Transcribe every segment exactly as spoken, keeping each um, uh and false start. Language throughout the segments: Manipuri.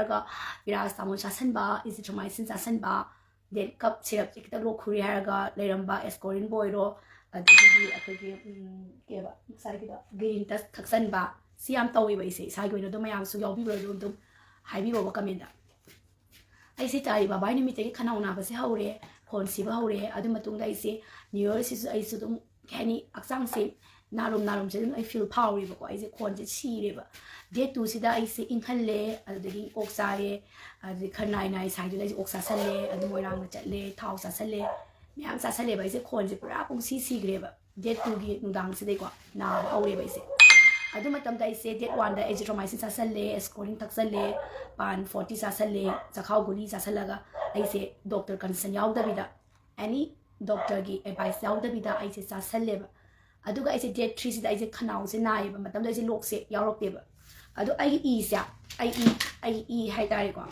ꯍꯥꯏꯔꯒ ꯄꯦꯔꯥꯁꯤꯇꯥꯃꯣꯜ ꯆꯥꯁꯟꯕ, ꯑꯦꯖꯤꯊ꯭ꯔꯣꯃꯥꯏꯁꯤꯟ ꯆꯥꯁꯟꯕ, ꯗꯦꯟ ꯀꯞ ꯁꯤꯔꯞꯁꯦ ꯈꯤꯇꯪ ꯂꯣꯛ ꯈꯨꯔꯦ ꯍꯥꯏꯔꯒ ꯂꯩꯔꯝꯕ ꯑꯦꯁꯀꯣꯔꯤꯟꯕꯨ ꯑꯣꯏꯔꯣ, ꯑꯗꯒꯤꯗꯤ ꯑꯩꯈꯣꯏꯒꯤ ꯎꯝ, ꯀꯩꯕ ꯉꯁꯥꯏꯒꯤꯗꯣ ꯒ꯭ꯔꯤꯟ ꯇꯁ ꯊꯛꯆꯟꯕ, ꯁꯤ ꯌꯥꯝ ꯇꯧꯋꯦꯕ ꯑꯩꯁꯦ ꯏꯁꯥꯒꯤ ꯑꯣꯏꯅ꯫ ꯑꯗꯨꯝ ꯃꯌꯥꯝꯁꯨ ꯌꯥꯎꯕꯤꯕ꯭ꯔꯣ? ꯑꯗꯨꯝ ꯑꯗꯨꯝ ꯍꯥꯏꯕꯤꯔꯣꯕ ꯀꯃꯦꯟꯗ꯫ ꯑꯩꯁꯦ ꯇꯥꯔꯤꯛ ꯕꯥꯏ ꯅꯨꯃꯤꯠꯇꯒꯤ ꯈꯅꯥꯎ ꯅꯥꯕꯁꯦ ꯍꯧꯔꯦ, ꯈꯣꯟ ꯁꯤꯕ ꯍꯧꯔꯦ꯫ ꯑꯗꯨ ꯃꯇꯨꯡꯗ ꯑꯩꯁꯦ ꯅ꯭ꯌꯨ ꯌꯔꯁꯤꯁꯨ ꯑꯩꯁꯨ ꯑꯗꯨꯝ ꯀꯩ ꯍꯥꯏꯅꯤ, ꯍꯛꯆꯥꯡꯁꯦ ꯅꯥꯔꯨꯝ ꯅꯥꯔꯨꯝꯁꯦ ꯑꯗꯨꯝ ꯑꯩ ꯐꯤꯜ ꯐꯥꯎꯔꯦꯕꯀꯣ꯫ ꯑꯩꯁꯦ ꯈꯣꯟꯁꯦ ꯁꯤꯔꯦꯕ꯫ ꯗꯦꯠ ꯇꯨꯁꯤꯗ ꯑꯩꯁꯦ ꯏꯪꯍꯜꯂꯦ, ꯑꯗꯨꯗꯒꯤ ꯑꯣꯛ ꯆꯥꯔꯦ, ꯑꯗꯨꯗꯒꯤ ꯈꯔ ꯅꯥꯏ ꯅꯥꯏ ꯁꯥꯏꯗꯨꯗ ꯑꯩꯁꯦ ꯑꯣꯛ ꯆꯥꯁꯜꯂꯦ, ꯑꯗꯨ ꯃꯣꯏꯔꯥꯡꯗ ꯆꯠꯂꯦ, ꯊꯥꯎ ꯆꯥꯁꯜꯂꯦ, ꯃꯌꯥꯝ ꯆꯥꯁꯜꯂꯦꯕ꯫ ꯑꯩꯁꯦ ꯈꯣꯟꯁꯦ ꯄꯨꯔꯥ ꯄꯨꯡꯁꯤ ꯁꯤꯈ꯭ꯔꯦꯕ꯫ ꯗꯦꯠ ꯇꯨꯒꯤ ꯅꯨꯡꯗꯥꯡꯁꯤꯗꯩꯀꯣ ꯅꯥꯕ ꯍꯧꯔꯦꯕ ꯑꯩꯁꯦ꯫ ꯑꯗꯨ ꯃꯇꯝꯗ ꯑꯩꯁꯦ ꯗꯦꯠ ꯋꯥꯟꯗ ꯑꯦꯖꯤꯊ꯭ꯔꯣꯃꯥꯏꯁꯤꯟ ꯆꯥꯁꯜꯂꯦ, ꯑꯦꯁꯀꯣꯔꯤꯟ ꯊꯛꯆꯜꯂꯦ, ꯄꯥꯟ ꯐꯣꯔꯇꯤ ꯆꯥꯁꯜꯂꯦ, ꯆꯥꯛꯈꯥꯎ ꯒꯨꯂꯤ ꯆꯥꯁꯜꯂꯒ ꯑꯩꯁꯦ ꯗꯣꯛꯇꯔ ꯀꯟꯁꯜ ꯌꯥꯎꯗꯕꯤꯗ, ꯑꯦꯅꯤ ꯗꯣꯛꯇꯔꯒꯤ ꯑꯦꯗꯚꯥꯏꯁ ꯌꯥꯎꯗꯕꯤꯗ ꯑꯩꯁꯦ ꯆꯥꯁꯜꯂꯦꯕ꯫ ꯑꯗꯨꯒ ꯑꯩꯁꯦ ꯗꯦꯠ ꯊ꯭ꯔꯤꯁꯤꯗ ꯑꯩꯁꯦ ꯈꯅꯥꯎꯁꯦ ꯅꯥꯏꯌꯦꯕ꯫ ꯃꯇꯝꯗꯨꯗ ꯑꯩꯁꯦ ꯂꯣꯛꯁꯦ ꯌꯥꯎꯔꯛꯇꯦꯕ꯫ ꯑꯗꯣ ꯑꯩꯒꯤ ꯏꯁꯦ, ꯑꯩ ꯏ ꯑꯩꯒꯤ ꯏ ꯍꯥꯏꯇꯥꯔꯦꯀꯣ꯫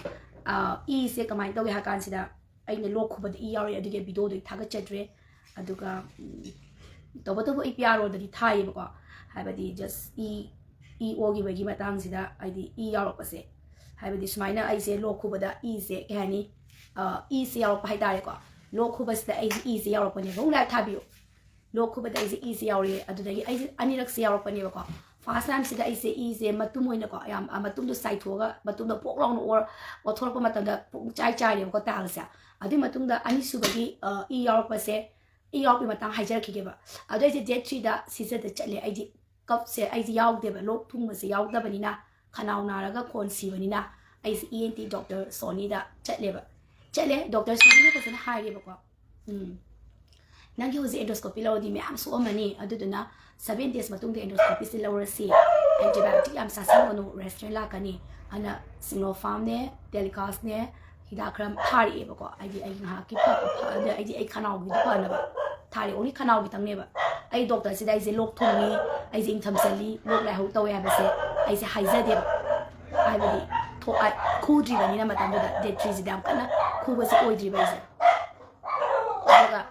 ꯑꯥ, ꯏꯁꯦ ꯀꯃꯥꯏꯅ ꯇꯧꯒꯦ ꯍꯥꯏ ꯀꯥꯟꯁꯤꯗ, ꯑꯩꯅ ꯂꯣꯛ ꯈꯨꯕꯗ ꯏ ꯌꯥꯎꯔꯛꯑꯦ, ꯑꯗꯨꯒꯤ ꯚꯤꯗꯤꯑꯣꯗꯣ ꯑꯩ ꯊꯥꯒꯠꯆꯗ꯭ꯔꯦ꯫ ꯑꯗꯨꯒ ꯎꯝ, ꯇꯧꯕꯇꯕꯨ ꯑꯩ ꯄꯤ ꯑꯥꯔ ꯑꯣꯗꯗꯤ ꯊꯥꯏꯌꯦꯕꯀꯣ꯫ ꯍꯥꯏꯕꯗꯤ ꯖꯁ ꯏ ꯏ ꯑꯣꯈꯤꯕꯒꯤ ꯃꯇꯥꯡꯁꯤꯗ ꯍꯥꯏꯗꯤ ꯏ ꯌꯥꯎꯔꯛꯄꯁꯦ, ꯍꯥꯏꯕꯗꯤ ꯁꯨꯃꯥꯏꯅ ꯑꯩꯁꯦ ꯂꯣꯛ ꯈꯨꯕꯗ ꯏꯁꯦ ꯀꯩ ꯍꯥꯏꯅꯤ, ꯑ, ꯏꯁꯦ ꯌꯥꯎꯔꯛꯄ ꯍꯥꯏꯇꯥꯔꯦꯀꯣ꯫ ꯂꯣꯛ ꯈꯨꯕꯁꯤꯗ ꯑꯩꯁꯦ ꯏꯁꯦ ꯌꯥꯎꯔꯛꯄꯅꯦꯕ꯫ ꯑꯃꯨꯛ ꯂꯥꯏꯔꯤꯛ ꯊꯥꯕꯤꯌꯨ꯫ ꯂꯣꯛ ꯈꯨꯕꯗ ꯑꯩꯁꯦ ꯏꯁꯦ ꯌꯥꯎꯔꯛꯑꯦ꯫ ꯑꯗꯨꯗꯒꯤ ꯑꯩꯁꯦ ꯑꯅꯤꯔꯛꯁꯦ ꯌꯥꯎꯔꯛꯄꯅꯦꯕꯀꯣ꯫ ꯐꯥꯔꯁ ꯇꯥꯏꯝꯁꯤꯗ ꯑꯩꯁꯦ ꯏꯁꯦ ꯃꯇꯨꯝ ꯑꯣꯏꯅꯀꯣ, ꯌꯥꯝ, ꯑ, ꯃꯇꯨꯝꯗꯣ ꯆꯥꯏꯊꯣꯛꯑꯒ ꯃꯇꯨꯝꯗꯣ ꯄꯣꯛ ꯂꯥꯎꯅ ꯑꯣꯔ ꯑꯣꯠꯊꯣꯔꯛꯄ ꯃꯇꯝꯗ ꯄꯨꯡ ꯆꯥꯏ ꯆꯥꯏꯔꯦꯕꯀꯣ ꯇꯥꯏꯜꯁꯦ꯫ ꯑꯗꯨꯒꯤ ꯃꯇꯨꯡꯗ ꯑꯅꯤꯁꯨꯕꯒꯤ, ꯑ, ꯏ ꯌꯥꯎꯔꯛꯄꯁꯦ, ꯏ ꯌꯥꯎꯔꯛꯄꯒꯤ ꯃꯇꯥꯡ ꯍꯥꯏꯖꯔꯛꯈꯤꯒꯦꯕ꯫ ꯑꯗꯣ ꯑꯩꯁꯦ ꯗꯦꯠ ꯊ꯭ꯔꯤꯗ ꯁꯤꯖꯗ ꯆꯠꯂꯦ꯫ ꯑꯩꯗꯤ ꯀꯞꯁꯦ ꯑꯩꯁꯦ ꯌꯥꯎꯗꯦꯕ, ꯂꯣꯛ ꯊꯨꯡꯕꯁꯦ ꯌꯥꯎꯗꯕꯅꯤꯅ, ꯈꯅꯥꯎ ꯅꯥꯔꯒ ꯈꯣꯟ ꯁꯤꯕꯅꯤꯅ ꯑꯩꯁꯦ ꯏ ꯑꯦꯟ ꯇꯤ ꯗꯣꯛꯇꯔ ꯁꯣꯅꯤꯗ ꯆꯠꯂꯦꯕ꯫ ꯆꯠꯂꯦ, ꯗꯣꯛꯇꯔ ꯁꯣꯅꯤꯅ ꯐꯖꯅ ꯍꯥꯏꯔꯦꯕꯀꯣ꯫ ꯎꯝ, ꯅꯪꯒꯤ ꯍꯧꯖꯤꯛ ꯑꯦꯟꯗꯣꯁꯀꯣꯄꯤ ꯂꯧꯔꯗꯤ ꯃꯌꯥꯝ ꯁꯣꯛꯑꯝꯃꯅꯤ, ꯑꯗꯨꯗꯨꯅ ꯁꯚꯦꯟ ꯗꯦꯖ ꯃꯇꯨꯡꯗ ꯑꯦꯟꯗꯣꯁꯀꯣꯄꯤꯁꯦ ꯂꯧꯔꯁꯤ꯫ ꯑꯦꯟꯇꯤꯕꯥꯏꯑꯣꯇꯤꯛ ꯌꯥꯝ ꯆꯥꯁꯤꯟꯒꯅꯨ, ꯔꯦꯁꯇ꯭ꯔꯦꯟ ꯂꯥꯛꯀꯅꯤ꯫ ꯑꯗꯨꯅ ꯁꯤꯡꯂꯣꯐꯥꯝꯅꯦ, ꯇꯦꯂꯤꯀꯥꯁꯅꯦ, ꯍꯤꯗꯥꯛ ꯈꯔ ꯊꯥꯔꯛꯑꯦꯕꯀꯣ꯫ ꯑꯩꯗꯤ ꯑꯩ ꯉꯥꯏꯍꯥꯛꯀꯤ ꯐ-, ꯐ-, ꯑꯗ ꯑꯩꯗꯤ ꯑꯩ ꯈꯅꯥꯎꯒꯤꯗꯤ ꯐꯅꯕ ꯊꯥꯔꯛꯑꯦ, ꯑꯣꯡꯂꯤ ꯈꯅꯥꯎꯒꯤꯇꯪꯅꯦꯕ꯫ ꯑꯩ ꯗꯣꯛꯇꯔꯁꯤꯗ ꯑꯩꯁꯦ ꯂꯣꯛ ꯊꯨꯡꯉꯤ, ꯑꯩꯁꯦ ꯏꯪꯊꯝ ꯆꯜꯂꯤ, ꯂꯣꯛ ꯂꯥꯏꯍꯧ ꯇꯧꯋꯦ ꯍꯥꯏꯕꯁꯦ ꯑꯩꯁꯦ ꯍꯥꯏꯖꯗꯦꯕ꯫ ꯍꯥꯏꯕꯗꯤ ꯊꯣꯛ-, ꯑ, ꯈꯨꯗ꯭ꯔꯤꯕꯅꯤꯅ ꯃꯇꯝꯗꯨꯗ, ꯗꯦꯠ ꯊ꯭ꯔꯤꯁꯤꯗ ꯌꯥꯝ ꯀꯟꯅ ꯈꯨꯕꯁꯦ ꯑꯣꯏꯗ꯭ꯔꯤꯕ ꯑꯩꯁꯦ꯫ ꯑꯗꯨꯒ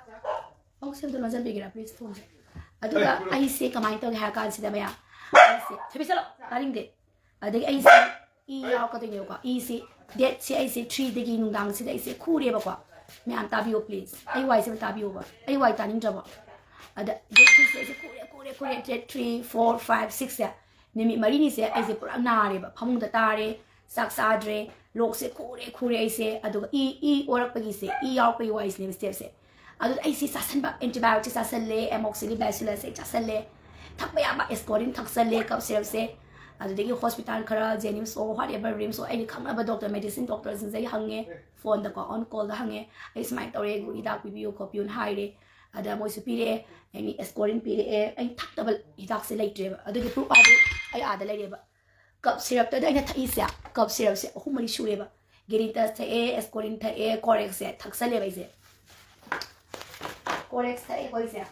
ꯑꯃꯨꯛ ꯁꯦꯝꯗꯣ ꯂꯣꯟꯁꯤꯟꯕꯤꯒꯦꯔꯥ, ꯄ꯭ꯂꯤꯁ, ꯐꯣꯟꯁꯦ? ꯑꯗꯨꯒ ꯑꯩꯁꯦ ꯀꯃꯥꯏꯅ ꯇꯧꯒꯦ ꯍꯥꯏꯔ ꯀꯥꯟꯁꯤꯗ, ꯃꯌꯥꯝ, ꯑꯩꯁꯦ, ꯊꯣꯏꯕꯤ, ꯆꯠꯂꯣ, ꯇꯥꯅꯤꯡꯗꯦ꯫ ꯑꯗꯒꯤ ꯑꯩꯁꯦ ꯏ ꯌꯥꯎꯔꯛꯀꯗꯣꯏꯅꯦꯕꯀꯣ꯫ ꯏꯁꯤ, ꯗꯦꯠꯁꯦ ꯑꯩꯁꯦ ꯊ꯭ꯔꯤꯗꯒꯤ ꯅꯨꯡꯗꯥꯡꯁꯤꯗ ꯑꯩꯁꯦ ꯈꯨꯔꯦꯕꯀꯣ꯫ ꯃꯌꯥꯝ ꯇꯥꯕꯤꯌꯣ please, ꯑꯩ ꯋꯥꯏꯁꯦ ꯑꯃ ꯇꯥꯕꯤꯌꯣꯕ, ꯑꯩ ꯋꯥꯏ ꯇꯥꯅꯤꯡꯗ꯭ꯔꯕꯣ? ꯑꯗ ꯗꯦꯠ ꯊ꯭ꯔꯤꯁꯦ ꯑꯩꯁꯦ ꯈꯨꯔꯦ ꯈꯨꯔꯦ ꯈꯨꯔꯦ, ꯗꯦꯠ ꯊ꯭ꯔꯤ, ꯐꯣꯔ, ꯐꯥꯏꯚ, ꯁꯤꯛꯁꯁꯦ, ꯅꯨꯃꯤꯠ ꯃꯔꯤꯅꯤꯁꯦ ꯑꯩꯁꯦ ꯄꯨꯔꯥ ꯅꯥꯔꯦꯕ, ꯐꯃꯨꯡꯗ ꯇꯥꯔꯦ, ꯆꯥꯛ ꯆꯥꯗ꯭ꯔꯦ, ꯂꯣꯛꯁꯦ ꯈꯨꯔꯦ ꯈꯨꯔꯦ ꯑꯩꯁꯦ꯫ ꯑꯗꯨꯒ ꯏ, ꯏ ꯑꯣꯔꯛꯄꯒꯤꯁꯦ, ꯏ ꯌꯥꯎꯔꯛꯄꯒꯤ ꯋꯥꯔꯤꯁꯤꯅꯦꯕ ꯁ꯭ꯇꯦꯞꯁꯦ꯫ ꯑꯗꯨꯗ ꯑꯩꯁꯦ ꯆꯥꯁꯟꯕ, antibiotic ꯆꯥꯁꯜꯂꯦ, amoxicillin bacillus ꯑꯩ ꯆꯥꯁꯜꯂꯦ, ꯊꯛꯄ ꯌꯥꯕ Ascorin ꯊꯛꯆꯜꯂꯦ, cough syrupꯁꯦ꯫ ꯑꯗꯨꯗꯒꯤ ꯍꯣꯁꯄꯤꯇꯥꯜ ꯈꯔ, ꯖꯦꯅꯤꯝꯁ ꯑꯣ whatever, ꯔꯤꯝꯁ ꯑꯣ, ꯑꯩꯅ ꯈꯪꯅꯕ ꯗꯣꯛꯇꯔ, ꯃꯦꯗꯤꯁꯤꯟ ꯗꯣꯛꯇꯔꯁꯤꯡꯁꯦ ꯑꯩ ꯍꯪꯉꯦ, ꯐꯣꯟꯗꯀꯣ, on callꯗ ꯍꯪꯉꯦ, ꯑꯩ ꯁꯨꯃꯥꯏꯅ ꯇꯧꯔꯦ, ꯒꯨꯂꯤ ꯍꯤꯗꯥꯛ ꯄꯤꯕꯤꯌꯨ ꯈꯣꯠꯄꯤꯌꯨꯅ ꯍꯥꯏꯔꯦ꯫ ꯑꯗ ꯃꯣꯏꯁꯨ ꯄꯤꯔꯛꯑꯦ, ꯑꯩ Ascorin ꯄꯤꯔꯛꯑꯦ, ꯑꯩ ꯊꯛꯇꯕ ꯍꯤꯗꯥꯛꯁꯦ ꯂꯩꯇ꯭ꯔꯦꯕ꯫ ꯑꯗꯨꯒꯤ proof ꯍꯥꯏꯕꯨ ꯑꯩ ꯑꯥꯗ ꯂꯩꯔꯦꯕ꯫ Cup syrupꯇ ꯑꯩꯅ ꯊꯛꯏꯁꯦ, cup syrupꯁꯦ ꯑꯍꯨꯝ ꯃꯔꯤ ꯁꯨꯔꯦꯕ꯫ Genitas ꯊꯛꯑꯦ, Ascorin ꯊꯛꯑꯦ, Corexꯁꯦ ꯊꯛꯆꯜꯂꯦꯕ ꯑꯩꯁꯦ꯫ Corex ꯊꯛꯑꯦꯀꯣ ꯑꯩꯁꯦ꯫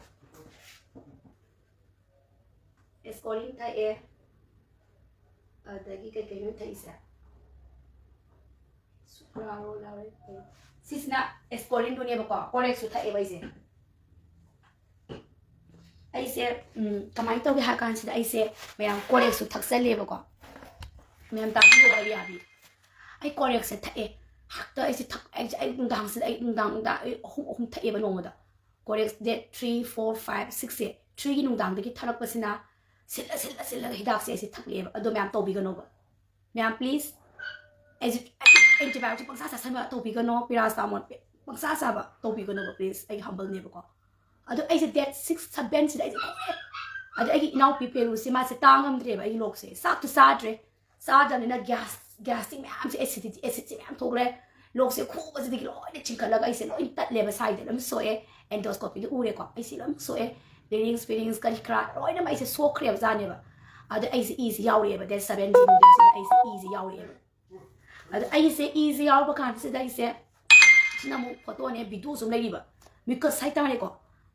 Ascorin ꯊꯛꯑꯦ꯫ ꯑꯗꯒꯤ ꯀꯩ ꯀꯩꯅꯣ ꯊꯛꯏꯁꯦ? Sucralose ꯌꯥꯎꯔꯦ꯫ ꯁꯤꯁꯤꯅ Ascorinꯗꯨꯅꯦꯕꯀꯣ, Corexꯁꯨ ꯊꯛꯑꯦꯕ ꯑꯩꯁꯦ꯫ ꯑꯩꯁꯦ, ꯎꯝ, ꯀꯃꯥꯏꯅ ꯇꯧꯒꯦ ꯍꯥꯏ ꯀꯥꯟꯁꯤꯗ ꯑꯩꯁꯦ ꯃꯌꯥꯝ Corexꯁꯨ ꯊꯛꯆꯜꯂꯦꯕꯀꯣ꯫ ꯃꯌꯥꯝ ꯇꯥꯕꯤꯌꯣ, ꯌꯥꯕꯤ꯫ ꯑꯩ Corexꯁꯦ ꯊꯛꯑꯦ꯫ ꯍꯦꯛꯇ ꯑꯩꯁꯦ ꯊꯛ-, ꯑꯩꯁꯦ, ꯑꯩ ꯅꯨꯡꯗꯥꯡꯁꯤꯗ, ꯑꯩ ꯅꯨꯡꯗꯥꯡ, ꯅꯨꯡꯗꯥꯡ ꯑꯩ ꯑꯍꯨꯝ, ꯑꯍꯨꯝ ꯊꯛꯑꯦꯕ ꯅꯣꯡꯃꯗ꯫ Corexꯗ three, four, five, sixꯁꯦ, threeꯒꯤ ꯅꯨꯡꯗꯥꯡꯗꯒꯤ ꯊꯛꯂꯛꯄꯁꯤꯅ ꯁꯤꯜꯂ, ꯁꯤꯜꯂ, ꯁꯤꯜꯂꯒ ꯍꯤꯗꯥꯛꯁꯦ ꯑꯩꯁꯦ ꯊꯛꯂꯛꯑꯦꯕ꯫ ꯑꯗꯣ ꯃꯌꯥꯝ ꯇꯧꯕꯤꯒꯅꯣꯕ꯫ ꯃꯌꯥꯝ please, ꯑꯩꯁꯦ antibiotic ꯄꯪꯆꯥ ꯆꯥꯁꯟꯕ ꯇꯧꯕꯤꯒꯅꯣ, paracetamol ꯄꯪꯆꯥ ꯆꯥꯕ ꯇꯧꯕꯤꯒꯅꯣꯕ please, ꯑꯩꯒꯤ humbleꯅꯦꯕꯀꯣ꯫ ꯑꯗꯣ ꯑꯩꯁꯦ date six, sevenꯁꯤꯗ ꯑꯩꯁꯦ ꯈꯨꯔꯦ꯫ ꯑꯗꯣ ꯑꯩꯒꯤ ꯏꯅꯥꯎꯄꯤ ꯄꯦꯔꯨꯁꯦ, ꯃꯥꯁꯦ ꯇꯥ ꯉꯝꯗ꯭ꯔꯦꯕ ꯑꯩꯒꯤ ꯂꯣꯛꯁꯦ꯫ ꯆꯥꯛꯇꯨ ꯆꯥꯗ꯭ꯔꯦ꯫ ꯆꯥꯗ꯭ꯔꯕꯅꯤꯅ gas, gastric ꯃꯌꯥꯝꯁꯦ, acidity, acidꯁꯦ ꯃꯌꯥꯝ ꯊꯣꯛꯂꯦ꯫ ꯂꯣꯛꯁꯦ ꯈꯨꯕꯁꯤꯗꯒꯤ ꯂꯣꯏꯅ ꯆꯤꯡꯈꯠꯂꯒ ꯑꯩꯁꯦ ꯂꯣꯏ ꯇꯠꯂꯦꯕ, ꯁꯥꯏꯗ ꯂꯣꯏ ꯁꯣꯛꯑꯦ꯫ Endoscopyꯗ ꯎꯔꯦꯀꯣ, ꯑꯩꯁꯦ ꯂꯣꯏ ꯁꯣꯛꯑꯦ꯫ Larynx, pharynx ꯀꯔꯤ ꯀꯔꯥ ꯂꯣꯏꯅꯃꯛ ꯑꯩꯁꯦ ꯁꯣꯛꯈ꯭ꯔꯦꯕ ꯖꯥꯠꯅꯦꯕ꯫ ꯑꯗꯣ ꯑꯩꯁꯦ ꯏꯁꯦ ꯌꯥꯎꯔꯛꯑꯦꯕ, date sevenꯒꯤ ꯅꯨꯡꯊꯤꯜꯁꯤꯗ ꯑꯩꯁꯦ ꯏꯁꯦ ꯌꯥꯎꯔꯛꯑꯦꯕ꯫ ꯑꯗꯣ ꯑꯩꯁꯦ ꯏꯁꯦ ꯌꯥꯎꯔꯛꯄ ꯀꯥꯟꯁꯤꯗ ꯑꯩꯁꯦ, ꯁꯤꯅ ꯑꯃꯨꯛ photoꯅꯦ, videoꯁꯨ ꯑꯃ ꯂꯩꯔꯤꯕ꯫ Mucus ꯍꯥꯏꯇꯥꯔꯦꯀꯣ,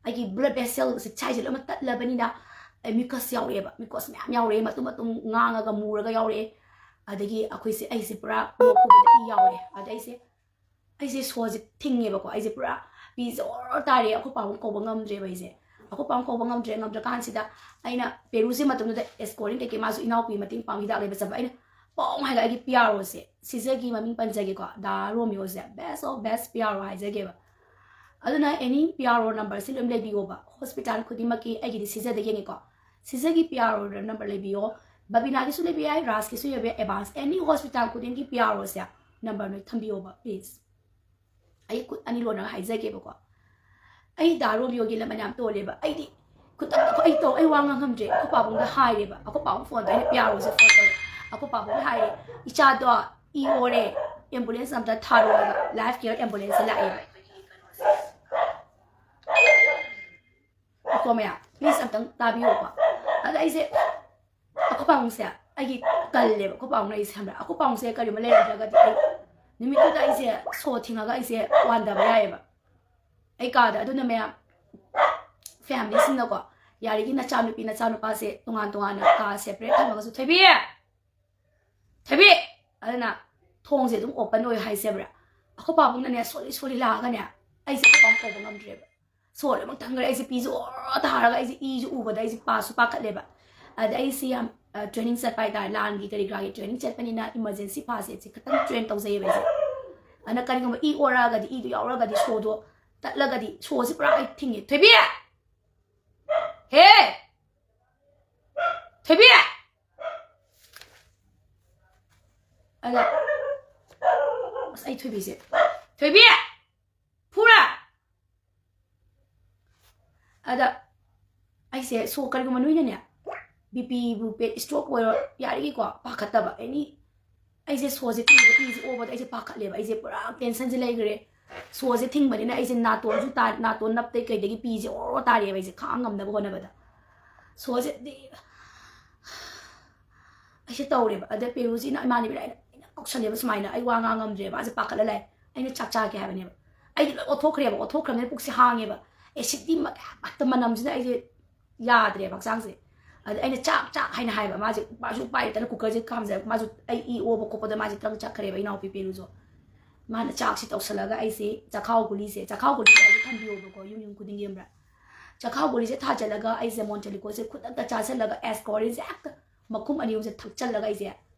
ꯑꯩꯒꯤ blood vesselꯁꯦ ꯁꯥꯏꯁꯦ ꯂꯣꯏꯅꯃꯛ ꯇꯠꯂꯕꯅꯤꯅ ꯑꯩ mucus ꯌꯥꯎꯔꯛꯑꯦꯕ, mucus ꯃꯌꯥꯝ ꯌꯥꯎꯔꯛꯑꯦ, ꯃꯇꯨꯝ ꯃꯇꯨꯝ ꯉꯥꯡꯉꯒ ꯃꯨꯔꯒ ꯌꯥꯎꯔꯛꯑꯦ꯫ ꯑꯗꯒꯤ ꯑꯩꯈꯣꯏꯁꯦ, ꯑꯩꯁꯦ ꯄꯨꯔꯥ ꯂꯣꯛ ꯈꯨꯕꯗ ꯏ ꯌꯥꯎꯔꯦ꯫ ꯑꯗ ꯑꯩꯁꯦ, ꯑꯩꯁꯦ ꯁꯣꯔꯁꯦ ꯊꯤꯡꯉꯦꯕꯀꯣ, ꯑꯩꯁꯦ ꯄꯨꯔꯥ ꯄꯤꯁꯦ ꯑꯣꯔ ꯇꯥꯔꯦ꯫ ꯑꯩꯈꯣꯏ ꯄꯥꯕꯨꯡ ꯀꯧꯕ ꯉꯝꯗ꯭ꯔꯦꯕ ꯑꯩꯁꯦ꯫ ꯑꯩꯈꯣꯏ ꯄꯥꯕꯨꯡ ꯀꯧꯕ ꯉꯝꯗ꯭ꯔꯦ, ꯉꯝꯗ꯭ꯔꯀꯥꯟꯁꯤꯗ ꯑꯩꯅ ꯄꯦꯔꯨꯁꯦ ꯃꯇꯝꯗꯨꯗ Ascorin ꯀꯩꯀꯩ ꯃꯥꯁꯨ ꯏꯅꯥꯎꯄꯤ ꯃꯇꯦꯡ ꯄꯥꯡ ꯍꯤꯗꯥꯛ ꯂꯩꯕ ꯆꯠꯄ꯫ ꯑꯩꯅ ꯄꯣꯡ ꯍꯥꯏꯅ ꯑꯩꯒꯤ ꯄꯤ ꯑꯥꯔ ꯑꯣꯁꯦ ꯁꯤꯖꯒꯤ ꯃꯃꯤꯡ ꯄꯟꯖꯒꯦꯀꯣ, ꯗꯥ ꯔꯣꯃꯤꯌꯣꯁꯦ, best of best P R O ꯍꯥꯏꯖꯒꯦꯕ꯫ ꯑꯗꯨꯅ any ꯄꯤ ꯑꯥꯔ ꯑꯣ ꯅꯝꯕꯔꯁꯤ ꯂꯣꯏ ꯂꯩꯕꯤꯌꯣꯕ꯫ ꯍꯣꯁꯄꯤꯇꯥꯜ ꯈꯨꯗꯤꯡꯃꯛꯀꯤ ꯑꯩꯒꯤꯗꯤ ꯁꯤꯖꯗ ꯌꯦꯡꯉꯦꯀꯣ, ꯁꯤꯖꯒꯤ ꯄꯤ ꯑꯥꯔ ꯑꯣ ꯅꯝꯕꯔ ꯂꯩꯕꯤꯌꯣ꯫ ꯕꯕꯤꯅꯥꯒꯤꯁꯨ ꯂꯩꯕ ꯌꯥꯏ, ꯔꯥꯖꯀꯤꯁꯨ ꯂꯩꯕ ꯌꯥꯏ꯫ ꯑꯦꯗꯚꯥꯟꯁ any ꯍꯣꯁꯄꯤꯇꯥꯜ ꯈꯨꯗꯤꯡꯒꯤ ꯄꯤ ꯑꯥꯔ ꯑꯣꯁꯦ ꯅꯝꯕꯔ ꯅꯣꯏ ꯊꯝꯕꯤꯌꯣꯕ ꯄ꯭ꯂꯤꯖ꯫ ꯑꯩ ꯈꯨꯠ ꯑꯅꯤ ꯂꯣꯟꯅꯒ ꯍꯥꯏꯖꯒꯦꯕꯀꯣ꯫ ꯑꯩ ꯗꯥ ꯔꯣꯃꯤꯌꯣꯒꯤ ꯂꯃꯟ ꯌꯥꯝ ꯇꯣꯜꯂꯦꯕ꯫ ꯑꯩꯗꯤ ꯈꯨꯗꯛꯇ ꯑꯩ ꯇꯧ ꯑꯩ ꯋꯥ ꯉꯥꯡꯉꯝꯗ꯭ꯔꯦ꯫ ꯑꯩꯈꯣꯏ ꯄꯥꯕꯨꯡꯗ ꯍꯥꯏꯔꯦꯕ꯫ ꯑꯩꯈꯣꯏ ꯄꯥꯕꯨꯡ ꯐꯣꯟ ꯇꯧꯔꯦ, ꯄꯤ ꯑꯥꯔ ꯑꯣꯁꯦ ꯐꯣꯟ ꯇꯧꯔꯦ꯫ ꯑꯩꯈꯣꯏ ꯄꯥꯕꯨꯡꯗ ꯍꯥꯏꯔꯦ, "ꯏꯆꯥꯗꯣ ꯏ ꯑꯣꯔꯦ, ꯑꯦꯝꯕꯨꯂꯦꯟꯁ ꯑꯝꯇ ꯊꯥꯔꯛꯑꯣ" ꯍꯥꯏꯕ꯫ ꯂꯥꯏꯐ ꯀꯤꯌꯔ ꯑꯦꯝꯕꯨꯂꯦꯟꯁꯁꯦ ꯂꯥꯛꯑꯦꯕ꯫ ꯀꯣ ꯃꯌꯥꯝ, ꯄ꯭ꯂꯤꯖ ꯑꯝꯇꯪ ꯇꯥꯕꯤꯌꯨꯀꯣ꯫ ꯑꯗ ꯑꯩꯁꯦ, ꯑꯩꯈꯣꯏ ꯄꯥꯕꯨꯡꯁꯦ ꯑꯩꯒꯤ ꯀꯜꯂꯦꯕ꯫ ꯑꯩꯈꯣꯏ ꯄꯥꯕꯨꯡꯅ ꯑꯩꯁꯦ ꯈꯪꯕ꯭ꯔꯥ, ꯑꯩꯈꯣꯏ ꯄꯥꯕꯨꯡꯁꯦ ꯀꯔꯤꯒꯨꯝꯕ ꯂꯩꯔꯝꯗ꯭ꯔꯒꯗꯤ ꯑꯩ ꯅꯨꯃꯤꯠꯇꯨꯗ ꯑꯩꯁꯦ ꯁꯣ ꯊꯤꯡꯉꯒ ꯑꯩꯁꯦ ꯋꯥꯟꯗꯕ ꯌꯥꯏꯑꯕ ꯑꯩ ꯀꯥꯗ꯫ ꯑꯗꯨꯅ ꯃꯌꯥꯝ, ꯐꯦꯃꯤꯂꯤꯁꯤꯡꯅꯀꯣ, ꯌꯥꯔꯤꯒꯤ ꯅꯆꯥꯅꯨꯄꯤ ꯅꯆꯥꯅꯨꯄꯥꯁꯦ ꯇꯣꯉꯥꯟ ꯇꯣꯉꯥꯟꯅ ꯀꯥ ꯁꯦꯄꯔꯦꯠ ꯊꯝꯃꯒꯁꯨ, "ꯊꯣꯏꯕꯤ! ꯊꯣꯏꯕꯤ!" ꯑꯗꯨꯅ ꯊꯣꯡꯁꯦ ꯑꯗꯨꯝ ꯑꯣꯄꯟ ꯑꯣꯏꯌꯨ ꯍꯥꯏꯁꯦꯕ꯭ꯔꯥ꯫ ꯑꯩꯈꯣꯏ ꯄꯥꯕꯨꯡꯅꯅꯦ ꯁꯣꯂꯤ ꯁꯣꯂꯤ ꯂꯥꯛꯑꯒꯅꯦ ꯑꯩꯁꯦ ꯑꯩꯈꯣꯏ ꯄꯥꯕꯨꯡ ꯀꯧꯕ ꯉꯝꯗ꯭ꯔꯦꯕ꯫ ꯁꯣꯔ ꯑꯃꯨꯛ ꯊꯪꯈ꯭ꯔꯦ꯫ ꯑꯩꯁꯦ ꯄꯤꯁꯦ ꯑꯣꯔꯣ ꯇꯥꯔꯒ ꯑꯩꯁꯦ ꯏꯁꯨ ꯎꯕꯗ ꯑꯩꯁꯦ ꯄꯥꯁꯨ ꯄꯥꯈꯠꯂꯦꯕ꯫ ꯑꯗ ꯑꯩꯁꯦ ꯌꯥꯝ ꯇ꯭ꯔꯦꯅꯤꯡ ꯆꯠꯄ ꯍꯥꯏꯇꯥꯔꯦ, ꯂꯥꯟꯒꯤ ꯀꯔꯤ ꯀꯔꯥꯒꯤ ꯇ꯭ꯔꯦꯅꯤꯡ ꯆꯠꯄꯅꯤꯅ ꯏꯃꯔꯖꯦꯟꯁꯤ ꯐꯥꯁꯦꯠꯁꯦ ꯈꯤꯇꯪ ꯇ꯭ꯔꯦꯟ ꯇꯧꯖꯩꯌꯦꯕ ꯑꯩꯁꯦ꯫ ꯑꯗꯨꯅ ꯀꯔꯤꯒꯨꯝꯕ ꯏ ꯑꯣꯔꯛꯑꯒꯗꯤ, ꯏꯗꯣ ꯌꯥꯎꯔꯒꯗꯤ, ꯁꯣꯗꯣ ꯇꯠꯂꯒꯗꯤ, ꯁꯣꯁꯦ ꯄꯨꯔꯥ ꯑꯩ ꯊꯤꯡꯉꯦ꯫ "ꯊꯣꯏꯕꯤ! ꯍꯦ! ꯊꯣꯏꯕꯤ!" ꯑꯗ, ꯑꯁ, ꯑꯩ ꯊꯣꯏꯕꯤꯁꯦ, "ꯊꯣꯏꯕꯤ! ꯐꯨꯔꯥ!" ꯑꯗ ꯑꯩꯁꯦ ꯁꯣ, ꯀꯔꯤꯒꯨꯝꯕ ꯅꯣꯏꯅꯅꯦ, ꯕꯤ ꯄꯤꯕꯨ ꯄꯦ-, ꯁ꯭ꯇ꯭ꯔꯣꯛ ꯑꯣꯏꯔꯣ, ꯌꯥꯔꯤꯒꯩꯀꯣ ꯄꯥꯈꯠꯇꯕ꯫ ꯑꯦꯅꯤ, ꯑꯩꯁꯦ ꯁꯣꯁꯦ ꯊꯤꯡꯕꯗ, ꯏꯁꯦ ꯑꯣꯕꯗ ꯑꯩꯁꯦ ꯄꯥꯈꯠꯂꯦꯕ꯫ ꯑꯩꯁꯦ ꯄꯨꯔꯥ ꯇꯦꯟꯁꯟꯁꯦ ꯂꯩꯈ꯭ꯔꯦ꯫ ꯁꯣꯁꯦ ꯊꯤꯡꯕꯅꯤꯅ ꯑꯩꯁꯦ ꯅꯥꯇꯣꯟꯁꯨ ꯇꯥ-, ꯅꯥꯇꯣꯟ ꯅꯞꯇꯩ ꯀꯩꯗꯒꯤ ꯄꯤꯁꯦ ꯑꯣꯔꯣ ꯇꯥꯔꯛꯑꯦꯕ ꯑꯩꯁꯦ ꯈꯥꯡ ꯉꯝꯅꯕ ꯍꯣꯠꯅꯕꯗ꯫ ꯁꯣꯁꯦ ꯗꯤ-, ꯑꯩꯁꯦ ꯇꯧꯔꯦꯕ꯫ ꯑꯗ ꯄꯦꯔꯨꯁꯤꯅ ꯏꯃꯥꯟꯅꯕꯤꯅ ꯑꯩꯅ, ꯑꯩꯅ ꯀꯧꯁꯜꯂꯦꯕ ꯁꯨꯃꯥꯏꯅ, ꯑꯩ ꯋꯥ ꯉꯥꯡ ꯉꯝꯗ꯭ꯔꯦꯕ, ꯃꯥꯁꯦ ꯄꯥꯈꯠꯂ ꯂꯩ꯫ ꯑꯩꯅ ꯆꯥꯛ ꯆꯥꯒꯦ ꯍꯥꯏꯕꯅꯦꯕ꯫ ꯑꯩꯗꯤ ꯂꯣꯏ ꯑꯣꯠꯊꯣꯛꯈ꯭ꯔꯦꯕ, ꯑꯣꯠꯊꯣꯛꯈ꯭ꯔꯕꯅꯤꯅ ꯄꯨꯛꯁꯦ ꯍꯥꯡꯉꯦꯕ꯫ ꯑꯦꯁꯤꯠꯀꯤ ꯃ-, ꯃꯇꯝ ꯃꯅꯝꯁꯤꯅ ꯑꯩꯁꯦ ꯌꯥꯗ꯭ꯔꯦꯕ ꯍꯛꯆꯥꯡꯁꯦ꯫ ꯑꯗ ꯑꯩꯅ "ꯆꯥꯛ, ꯆꯥꯛ" ꯍꯥꯏꯅ ꯍꯥꯏꯕ꯫ ꯃꯥꯁꯦ, ꯃꯥꯁꯨ ꯎꯄꯥꯏ ꯂꯩꯇꯅ ꯀꯨꯀꯔꯁꯦ ꯀꯥꯝꯖꯔꯦ꯫ ꯃꯥꯁꯨ ꯑꯩ ꯏ ꯑꯣꯕ ꯈꯣꯠꯄꯗ ꯃꯥꯁꯦ ꯇꯪ ꯆꯠꯈ꯭ꯔꯦꯕ, ꯏꯅꯥꯎꯄꯤ ꯄꯦꯔꯨꯁꯨ꯫ ꯃꯥꯅ ꯆꯥꯛꯁꯤ ꯇꯧꯁꯜꯂꯒ ꯑꯩꯁꯦ ꯆꯈꯥꯎ ꯒꯨꯂꯤꯁꯦ, ꯆꯈꯥꯎ ꯒꯨꯂꯤꯁꯦ ꯑꯩꯁꯦ ꯊꯝꯕꯤꯌꯣꯕꯀꯣ, ꯌꯨꯝ ꯌꯨꯝ ꯈꯨꯗꯤꯡꯒꯤ ꯈꯪꯕ꯭ꯔꯥ? ꯆꯈꯥꯎ ꯒꯨꯂꯤꯁꯦ ꯊꯥꯖꯤꯜꯂꯒ ꯑꯩꯁꯦ ꯃꯣꯟꯇꯦꯂꯤꯀꯣꯁꯦ ꯈꯨꯗꯛꯇ ꯆꯥꯁꯤꯜꯂꯒ ꯑꯦꯁꯀꯣꯔꯤꯟꯁꯦ ꯍꯦꯛꯇ ꯃꯈꯨꯝ ꯑꯅꯤ ꯑꯍꯨꯝꯁꯦ ꯊꯛꯆꯜꯂꯒ ꯑꯩꯁꯦ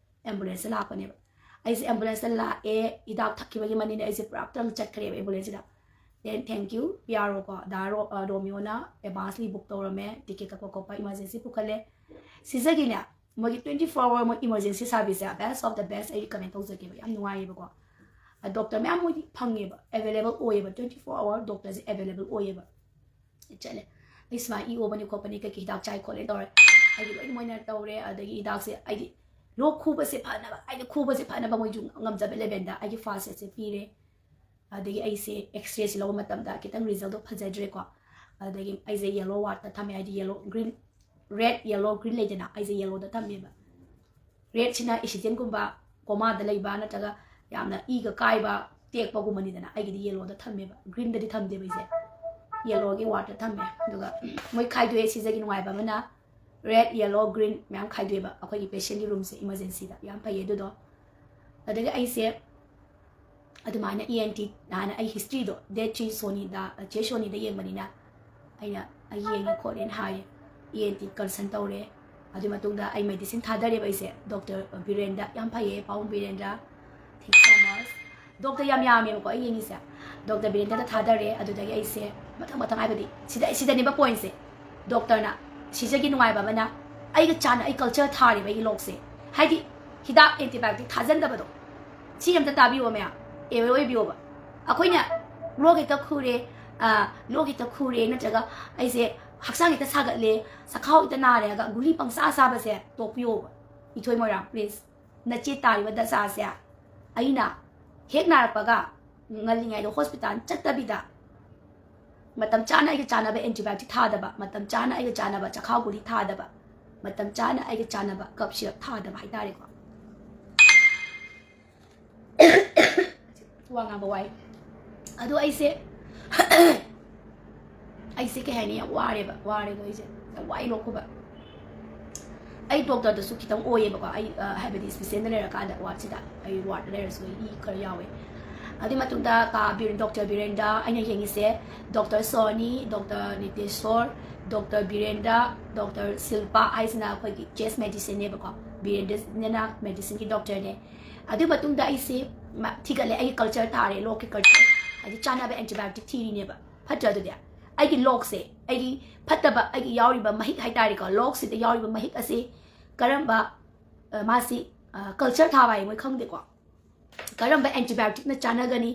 ꯑꯦꯝꯕꯨꯂꯦꯟꯁꯇ ꯂꯥꯛꯄꯅꯦꯕ꯫ ꯑꯩꯁꯦ ꯑꯦꯝꯕꯨꯂꯦꯟꯁꯇ ꯂꯥꯛꯑꯦ, ꯍꯤꯗꯥꯛ ꯊꯛꯈꯤꯕꯒꯤ ꯃꯅꯤꯟꯅ ꯑꯩꯁꯦ ꯄꯨꯔꯥ ꯇ꯭ꯔꯪ ꯆꯠꯈ꯭ꯔꯦꯕ ꯑꯦꯝꯕꯨꯂꯦꯟꯁꯁꯤꯗ꯫ Then thank you, P R ꯑꯣ ꯀꯣ, ꯗꯥ ꯔꯣ-, ꯑ, ꯔꯣꯃꯤꯌꯣꯅ advance ꯂꯤ book ꯇꯧꯔꯝꯃꯦ, ꯇꯤꯀꯦꯠ ꯀꯛꯄ ꯈꯣꯠꯄ, emergency ꯄꯨꯈꯠꯂꯦ꯫ ꯁꯤꯖꯒꯤꯅꯦ, ꯃꯣꯏꯒꯤ twenty four hour ꯃꯣꯏ emergency service say best of the best ꯑꯩ recommend ꯇꯧꯖꯒꯦꯕ, ꯌꯥꯝ ꯅꯨꯡꯉꯥꯏꯌꯦꯕꯀꯣ꯫ ꯗꯣꯛꯇꯔ ꯃꯌꯥꯝ ꯃꯣꯏꯗꯤ ꯐꯪꯉꯦꯕ, available ꯑꯣꯏꯌꯦꯕ, twenty four hour ꯗꯣꯛꯇꯔꯁꯦ available ꯑꯣꯏꯌꯦꯕ꯫ ꯆꯠꯂꯦ, ꯑꯩ ꯁꯨꯃꯥꯏꯅ ꯏ ꯑꯣꯕꯅꯤ ꯈꯣꯠꯄꯅꯤ, ꯀꯩꯀꯩ ꯍꯤꯗꯥꯛ ꯆꯥꯏ ꯈꯣꯠꯂꯦ ꯇꯧꯔꯦ꯫ ꯑꯩꯒꯤ ꯂꯣꯏꯅ ꯃꯣꯏꯅ ꯇꯧꯔꯦ꯫ ꯑꯗꯒꯤ ꯍꯤꯗꯥꯛꯁꯦ ꯑꯩꯗꯤ ꯂꯣꯛ ꯈꯨꯕꯁꯦ ꯐꯅꯕ, ꯑꯩꯅ ꯈꯨꯕꯁꯦ ꯐꯅꯕ ꯃꯣꯏꯁꯨ ꯉꯝꯖꯕ level ꯗ ꯑꯩꯒꯤ first aid ꯁꯦ ꯄꯤꯔꯦ꯫ ꯑꯗꯒꯤ ꯑꯩꯁꯦ X-ray ꯁꯦ ꯂꯧꯕ ꯃꯇꯝꯗ ꯈꯤꯇꯪ result ꯇꯣ ꯐꯖꯗ꯭ꯔꯦꯀꯣ꯫ ꯑꯗꯒꯤ ꯑꯩꯁꯦ yellow ward ꯇ ꯊꯝꯃꯦ, ꯍꯥꯏꯗꯤ yellow, green, red, yellow, green ꯂꯩꯗꯅ, ꯑꯩꯁꯦ yellow ꯗ ꯊꯝꯃꯦꯕ꯫ Red ꯁꯤꯅ accident ꯒꯨꯝꯕ, coma ꯗ ꯂꯩꯕ ꯅꯠꯇ꯭ꯔꯒ ꯌꯥꯝꯅ ꯏꯒ ꯀꯥꯏꯕ, ꯇꯦꯛꯄꯒꯨꯝꯕꯅꯤꯗꯅ, ꯑꯩꯒꯤꯗꯤ yellow ꯗ ꯊꯝꯃꯦꯕ, green ꯗꯗꯤ ꯊꯝꯗꯦꯕ ꯑꯩꯁꯦ, yellow ꯒꯤ ward ꯇ ꯊꯝꯃꯦ꯫ ꯑꯗꯨꯒ ꯃꯣꯏ ꯈꯥꯏꯗꯣꯛꯑꯦ, ꯁꯤꯖꯒꯤ ꯅꯨꯡꯉꯥꯏꯕ ꯑꯃꯅ red, yellow, green ꯃꯌꯥꯝ ꯈꯥꯏꯗꯣꯛꯑꯦꯕ ꯑꯩꯈꯣꯏꯒꯤ patient ꯀꯤ room ꯁꯦ, emergency ꯗ꯫ ꯌꯥꯝ ꯐꯩꯌꯦ ꯑꯗꯨꯗꯣ꯫ ꯑꯗꯒꯤ ꯑꯩꯁꯦ ꯑꯗꯨꯃꯥꯏꯅ E N T ꯅ ꯑꯩ history ꯗꯣ, date ꯆꯦ ꯁꯣꯅꯤꯗ, ꯆꯦ ꯁꯣꯅꯤꯗ ꯌꯦꯡꯕꯅꯤꯅ ꯑꯩꯅ, "ꯑꯩ ꯌꯦꯡꯉꯦ ꯈꯣꯠꯂꯦꯅ" ꯍꯥꯏꯔꯦ꯫ E N T consult ꯇꯧꯔꯦ꯫ ꯑꯗꯨꯒꯤ ꯃꯇꯨꯡꯗ ꯑꯩ medicine ꯊꯥꯗꯔꯦꯕ ꯑꯩꯁꯦ꯫ ꯗꯣꯛꯇꯔ ꯕꯤꯔꯦꯟꯗ, ꯌꯥꯝ ꯐꯩꯌꯦ, ꯄꯥꯕꯨꯡ ꯕꯤꯔꯦꯟꯗ, thank you so much꯫ Doctor ꯌꯥꯝ ꯌꯥꯝꯃꯦꯕꯀꯣ ꯑꯩ ꯌꯦꯡꯉꯤꯁꯦ꯫ ꯗꯣꯛꯇꯔ ꯕꯤꯔꯦꯟꯗꯗ ꯊꯥꯗꯔꯦ꯫ ꯑꯗꯨꯗꯒꯤ ꯑꯩꯁꯦ ꯃꯊꯪ ꯃꯊꯪ, ꯍꯥꯏꯕꯗꯤ ꯁꯤꯗ, ꯁꯤꯗꯅꯦꯕ point ꯁꯦ꯫ ꯗꯣꯛꯇꯔꯅ, ꯁꯤꯖꯒꯤ ꯅꯨꯡꯉꯥꯏꯕ ꯑꯃꯅ, ꯑꯩꯒ ꯆꯥꯟꯅ ꯑꯩ culture ꯊꯥꯔꯦꯕ ꯑꯩꯒꯤ ꯂꯣꯛꯁꯦ꯫ ꯍꯥꯏꯗꯤ ꯍꯤꯗꯥꯛ antibiotic ꯊꯥꯖꯟꯗꯕꯗꯣ꯫ ꯁꯤ ꯑꯝꯇ ꯇꯥꯕꯤꯌꯣ ꯃꯌꯥꯝ, aware ꯑꯣꯏꯕꯤꯌꯣꯕ꯫ ꯑꯩꯈꯣꯏꯅ ꯂꯣꯛ ꯍꯦꯛꯇ ꯈꯨꯔꯦ, ꯑ, ꯂꯣꯛ ꯍꯦꯛꯇ ꯈꯨꯔꯦ, ꯅꯠꯇ꯭ꯔꯒ ꯑꯩꯁꯦ ꯍꯛꯆꯥꯡ ꯍꯦꯛꯇ ꯁꯥꯒꯠꯂꯦ, ꯆꯈꯥꯎ ꯍꯦꯛꯇ ꯅꯥꯔꯦ ꯍꯥꯏꯔꯒ ꯒꯨꯂꯤ ꯄꯪꯆꯥ ꯆꯥꯕꯁꯦ ꯇꯣꯛꯄꯤꯌꯣꯕ꯫ ꯏꯊꯣꯏ ꯃꯣꯏꯔꯥꯡ, please꯫ ꯅꯆꯦ ꯇꯥꯔꯤꯕ ꯗꯁꯥꯁꯦ ꯑꯩꯅ ꯍꯦꯛ ꯅꯥꯔꯛꯄꯒ ꯉꯜꯂꯤꯉꯩꯗ hospital ꯆꯠꯇꯕꯤꯗ, ꯃꯇꯝ ꯆꯥꯅ ꯑꯩꯒ ꯆꯥꯅꯕ antibiotic ꯊꯥꯗꯕ, ꯃꯇꯝ ꯆꯥꯅ ꯑꯩꯒ ꯆꯥꯅꯕ ꯆꯈꯥꯎ ꯒꯨꯂꯤ ꯊꯥꯗꯕ, ꯃꯇꯝ ꯆꯥꯅ ꯑꯩꯒ ꯆꯥꯅꯕ cough syrup ꯊꯥꯗꯕ ꯍꯥꯏꯇꯥꯔꯦꯀꯣ꯫ ꯋꯥ ꯉꯥꯡꯕ ꯋꯥꯏ꯫ ꯑꯗꯣ ꯑꯩꯁꯦ, ꯑꯩꯁꯦ ꯀꯩ ꯍꯥꯏꯅꯤ, ꯌꯥꯝ ꯋꯥꯔꯦꯕ, ꯋꯥꯔꯦꯕ ꯑꯩꯁꯦ, ꯌꯥꯝ ꯋꯥꯏ ꯂꯣꯛ ꯈꯨꯕ꯫ ꯑꯩ ꯗꯣꯛꯇꯔꯗꯁꯨ ꯈꯤꯇꯪ ꯑꯣꯏꯌꯦꯕꯀꯣ, ꯑꯩ, ꯑ, ꯍꯥꯏꯕꯗꯤ special ꯗ ꯂꯩꯔꯀꯥꯟꯗ, ward ꯁꯤꯗ, ꯑꯩ ward ꯗ ꯂꯩꯔꯁꯨ ꯑꯩ ꯏ ꯈꯔ ꯌꯥꯎꯋꯦ꯫ ꯑꯗꯨꯒꯤ ꯃꯇꯨꯡꯗ ꯀꯥ ꯕꯤꯔ-, ꯗꯣꯛꯇꯔ ꯕꯤꯔꯦꯟꯗ ꯑꯩꯅ ꯌꯦꯡꯉꯤꯁꯦ, doctor Soni, doctor Niteshor, doctor Birendra, doctor Shilpa ꯍꯥꯏꯁꯤꯅ ꯑꯩꯈꯣꯏꯒꯤ chest medicine ꯅꯦꯕꯀꯣ꯫ ꯕꯤꯔꯦꯟꯗ꯭ꯔꯅ ꯃꯦꯗꯤꯁꯤꯟꯒꯤ ꯗꯣꯛꯇꯔꯅꯦ꯫ ꯑꯗꯨꯒꯤ ꯃꯇꯨꯡꯗ ꯑꯩꯁꯦ ꯃ- ꯊꯤꯒꯠꯂꯦ, ꯑꯩꯒꯤ ꯀꯜꯆꯔ ꯊꯥꯔꯦ, ꯂꯣꯛꯀꯤ ꯀꯜꯆꯔ꯫ ꯍꯥꯏꯗꯤ ꯆꯥꯅꯕ ꯑꯦꯟꯇꯤꯕꯥꯌꯣꯇꯤꯛ ꯊꯤꯔꯤꯅꯦꯕ꯫ ꯐꯠꯇ꯭ꯔꯥ ꯑꯗꯨꯗꯤ? ꯑꯩꯒꯤ ꯂꯣꯛꯁꯦ, ꯑꯩꯒꯤ ꯐꯠꯇꯕ, ꯑꯩꯒꯤ ꯌꯥꯎꯔꯤꯕ ꯃꯍꯤꯛ ꯍꯥꯏꯇꯥꯔꯦꯀꯣ, ꯂꯣꯛꯁꯤꯗ ꯌꯥꯎꯔꯤꯕ ꯃꯍꯤꯛ ꯑꯁꯤ ꯀꯔꯝꯕ ꯑ, ꯃꯥꯁꯤ ꯀꯜꯆꯔ ꯊꯥꯕ ꯍꯥꯏ ꯃꯣꯏ ꯈꯪꯗꯦꯀꯣ꯫ ꯀꯔꯝꯕ ꯑꯦꯟꯇꯤꯕꯥꯌꯣꯇꯤꯛꯅ ꯆꯥꯟꯅꯒꯅꯤ,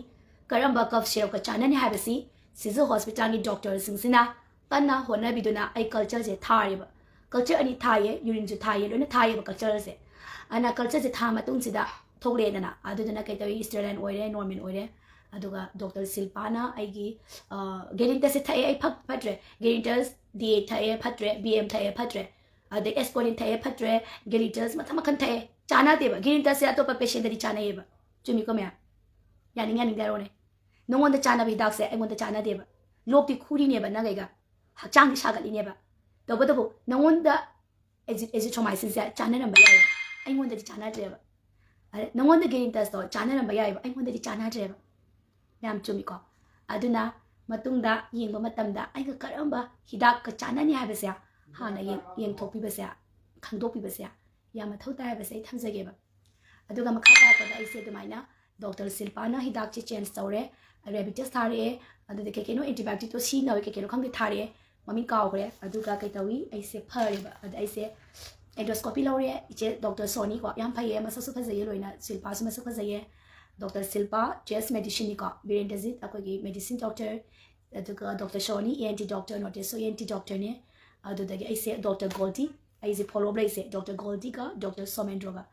ꯀꯔꯝꯕ ꯀꯐ ꯁꯤꯔꯞꯀ ꯆꯥꯟꯅꯅꯤ ꯍꯥꯏꯕꯁꯤ ꯁꯤꯖ ꯍꯣꯁꯄꯤꯇꯥꯜꯒꯤ ꯗꯣꯛꯇꯔꯁꯤꯡꯁꯤꯅ ꯀꯟꯅ ꯍꯣꯠꯅꯕꯤꯗꯨꯅ ꯑꯩ ꯀꯜꯆꯔꯁꯦ ꯊꯥꯔꯦꯕ꯫ ꯀꯜꯆꯔ ꯑꯅꯤ ꯊꯥꯏꯌꯦ, ꯌꯨꯔꯤꯟꯁꯨ ꯊꯥꯏꯌꯦ, ꯂꯣꯏꯅ ꯊꯥꯏꯌꯦꯕ ꯀꯜꯆꯔꯁꯦ꯫ ꯑꯗꯨꯅ ꯀꯜꯆꯔꯁꯦ ꯊꯥ ꯃꯇꯨꯡꯁꯤꯗ ꯊꯣꯛꯂꯛꯑꯦꯗꯅ, ꯑꯗꯨꯗꯨꯅ ꯀꯩ ꯇꯧꯏ, ꯁ꯭ꯇꯦꯔꯤꯂꯥꯏꯟ ꯑꯣꯏꯔꯦ, ꯅꯣꯔꯃꯦꯜ ꯑꯣꯏꯔꯦ꯫ ꯑꯗꯨꯒ ꯗꯣꯛꯇꯔ ꯁꯤꯜꯄꯥꯅ ꯑꯩꯒꯤ ꯒꯦꯔꯤꯟꯇꯁꯁꯦ ꯊꯛꯑꯦ, ꯑꯩ ꯐꯠ ꯐꯠꯇ꯭ꯔꯦ, ꯒꯦꯔꯤꯟꯇꯁ ꯗꯤ ꯑꯦ ꯊꯛꯑꯦ, ꯐꯠꯇ꯭ꯔꯦ, ꯕꯤ ꯑꯦꯝ ꯊꯛꯑꯦ, ꯐꯠꯇ꯭ꯔꯦ, ꯑꯗꯩ ꯑꯦꯁꯀꯣꯂꯤꯟ ꯊꯛꯑꯦ, ꯐꯠꯇ꯭ꯔꯦ, ꯒꯦꯔꯤꯟꯇꯁ ꯃꯈꯜ ꯃꯈꯜ ꯊꯛꯑꯦ꯫ ꯆꯥꯟꯅꯗꯦꯕ꯫ ꯒꯦꯔꯤꯟꯇꯁꯁꯦ ꯑꯇꯣꯞꯄ ꯄꯦꯁꯦꯟꯗꯗꯤ ꯆꯥꯟꯅꯩꯌꯦꯕ꯫ ꯆꯨꯝꯃꯤꯀꯣ ꯃꯌꯥꯝ? ꯌꯥꯅꯤꯡ ꯌꯥꯅꯤꯡꯗꯦ ꯍꯥꯏꯔꯣꯅꯦ꯫ ꯅꯉꯣꯟꯗ ꯆꯥꯟꯅꯕ ꯍꯤꯗꯥꯛꯁꯦ ꯑꯩꯉꯣꯟꯗ ꯆꯥꯟꯅꯗꯦꯕ꯫ ꯂꯣꯛꯇꯤ ꯈꯨꯔꯤꯅꯦꯕ ꯅꯪ ꯑꯩꯒ, ꯍꯛꯆꯥꯡꯗꯤ ꯁꯥꯒꯠꯂꯤꯅꯦꯕ꯫ ꯇꯧꯕꯇꯕꯨ ꯅꯉꯣꯟꯗ ꯑꯦꯖꯤ ꯑꯦꯖꯤꯊ꯭ꯔꯣꯃꯥꯏꯁꯤꯟꯁꯦ ꯆꯥꯟꯅꯔꯝꯕ ꯌꯥꯏꯌꯦꯕ, ꯑꯩꯉꯣꯟꯗꯗꯤ ꯆꯥꯟꯅꯗ꯭ꯔꯦꯕ꯫ ꯑꯗ ꯅꯉꯣꯟꯗ ꯒꯦꯔꯤꯟꯇꯁꯇꯣ ꯆꯥꯟꯅꯔꯝꯕ ꯌꯥꯏꯌꯦꯕ, ꯑꯩꯉꯣꯟꯗꯗꯤ ꯆꯥꯟꯅꯗ꯭ꯔꯦꯕ꯫ ꯌꯥꯝ ꯆꯨꯝꯃꯤꯀꯣ? ꯑꯗꯨꯅ ꯃꯇꯨꯡꯗ ꯌꯦꯡꯕ ꯃꯇꯝꯗ ꯑꯩꯒ ꯀꯔꯝꯕ ꯍꯤꯗꯥꯛꯀ ꯆꯥꯟꯅꯅꯤ ꯍꯥꯏꯕꯁꯦ ꯍꯥꯟꯅ ꯌꯦꯡ- ꯌꯦꯡꯊꯣꯛꯄꯤꯕꯁꯦ, ꯈꯪꯗꯣꯛꯄꯤꯕꯁꯦ ꯌꯥꯝ ꯃꯊꯧ ꯇꯥꯏ ꯍꯥꯏꯕꯁꯦ ꯑꯩ ꯊꯝꯖꯒꯦꯕ꯫ ꯑꯗꯨꯒ ꯃꯈꯥ ꯇꯥꯔꯛꯄꯗ ꯑꯩꯁꯦ ꯑꯗꯨꯃꯥꯏꯅ ꯗꯣꯛꯇꯔ ꯁꯤꯜꯄꯥꯅ ꯍꯤꯗꯥꯛꯁꯦ ꯆꯦꯟꯖ ꯇꯧꯔꯦ, ꯔꯦꯕꯤꯇꯁ ꯊꯥꯔꯛꯑꯦ, ꯑꯗꯨꯗ ꯀꯩ ꯀꯩꯅꯣ ꯑꯦꯟꯇꯤꯕꯥꯌꯣꯇꯤꯛꯇꯣ ꯁꯤꯖꯤꯟꯅꯕ ꯀꯩ ꯀꯩꯅꯣ ꯈꯪꯗꯦ ꯊꯥꯔꯛꯑꯦ, ꯃꯃꯤꯡ ꯀꯥꯎꯈ꯭ꯔꯦ꯫ ꯑꯗꯨꯒ ꯀꯩ ꯇꯧꯏ, ꯑꯩꯁꯦ ꯐꯔꯦꯕ꯫ ꯑꯗ ꯑꯩꯁꯦ ꯑꯦꯟꯗꯣꯁꯀꯣꯄꯤ ꯂꯧꯔꯦ, ꯏꯆꯦ ꯗꯣꯛꯇꯔ ꯁꯣꯅꯤꯀꯣ, ꯌꯥꯝ ꯐꯩꯌꯦ, ꯃꯁꯛꯁꯨ ꯐꯖꯩꯌꯦ ꯂꯣꯏꯅ, ꯁꯤꯜꯄꯥꯁꯨ ꯃꯁꯛ ꯐꯖꯩꯌꯦ꯫ ꯗꯣꯛꯇꯔ ꯁꯤꯜꯄꯥ, ꯆꯦꯁ ꯃꯦꯗꯤꯁꯤꯟꯅꯤꯀꯣ, ꯕꯤꯔꯦꯟꯗ꯭ꯔꯖꯤꯠ ꯑꯩꯈꯣꯏꯒꯤ ꯃꯦꯗꯤꯁꯤꯟ ꯗꯣꯛꯇꯔ, ꯑꯗꯨꯒ doctor Soni, E N T doctor, ꯅꯣꯔꯠ ꯏꯁ ꯏ ꯑꯦꯟ ꯇꯤ ꯗꯣꯛꯇꯔꯅꯦ꯫ ꯑꯗꯨꯗꯒꯤ ꯑꯩꯁꯦ ꯗꯣꯛꯇꯔ ꯒꯣꯜꯗꯤ, ꯑꯩꯁꯦ ꯐꯣꯂꯣ ꯑꯞ ꯂꯩꯁꯦ ꯗꯣꯛꯇꯔ ꯒꯣꯜꯗꯤꯒ ꯗꯣꯛꯇꯔ ꯁꯣꯃꯦꯟꯗ꯭ꯔꯣꯒ꯫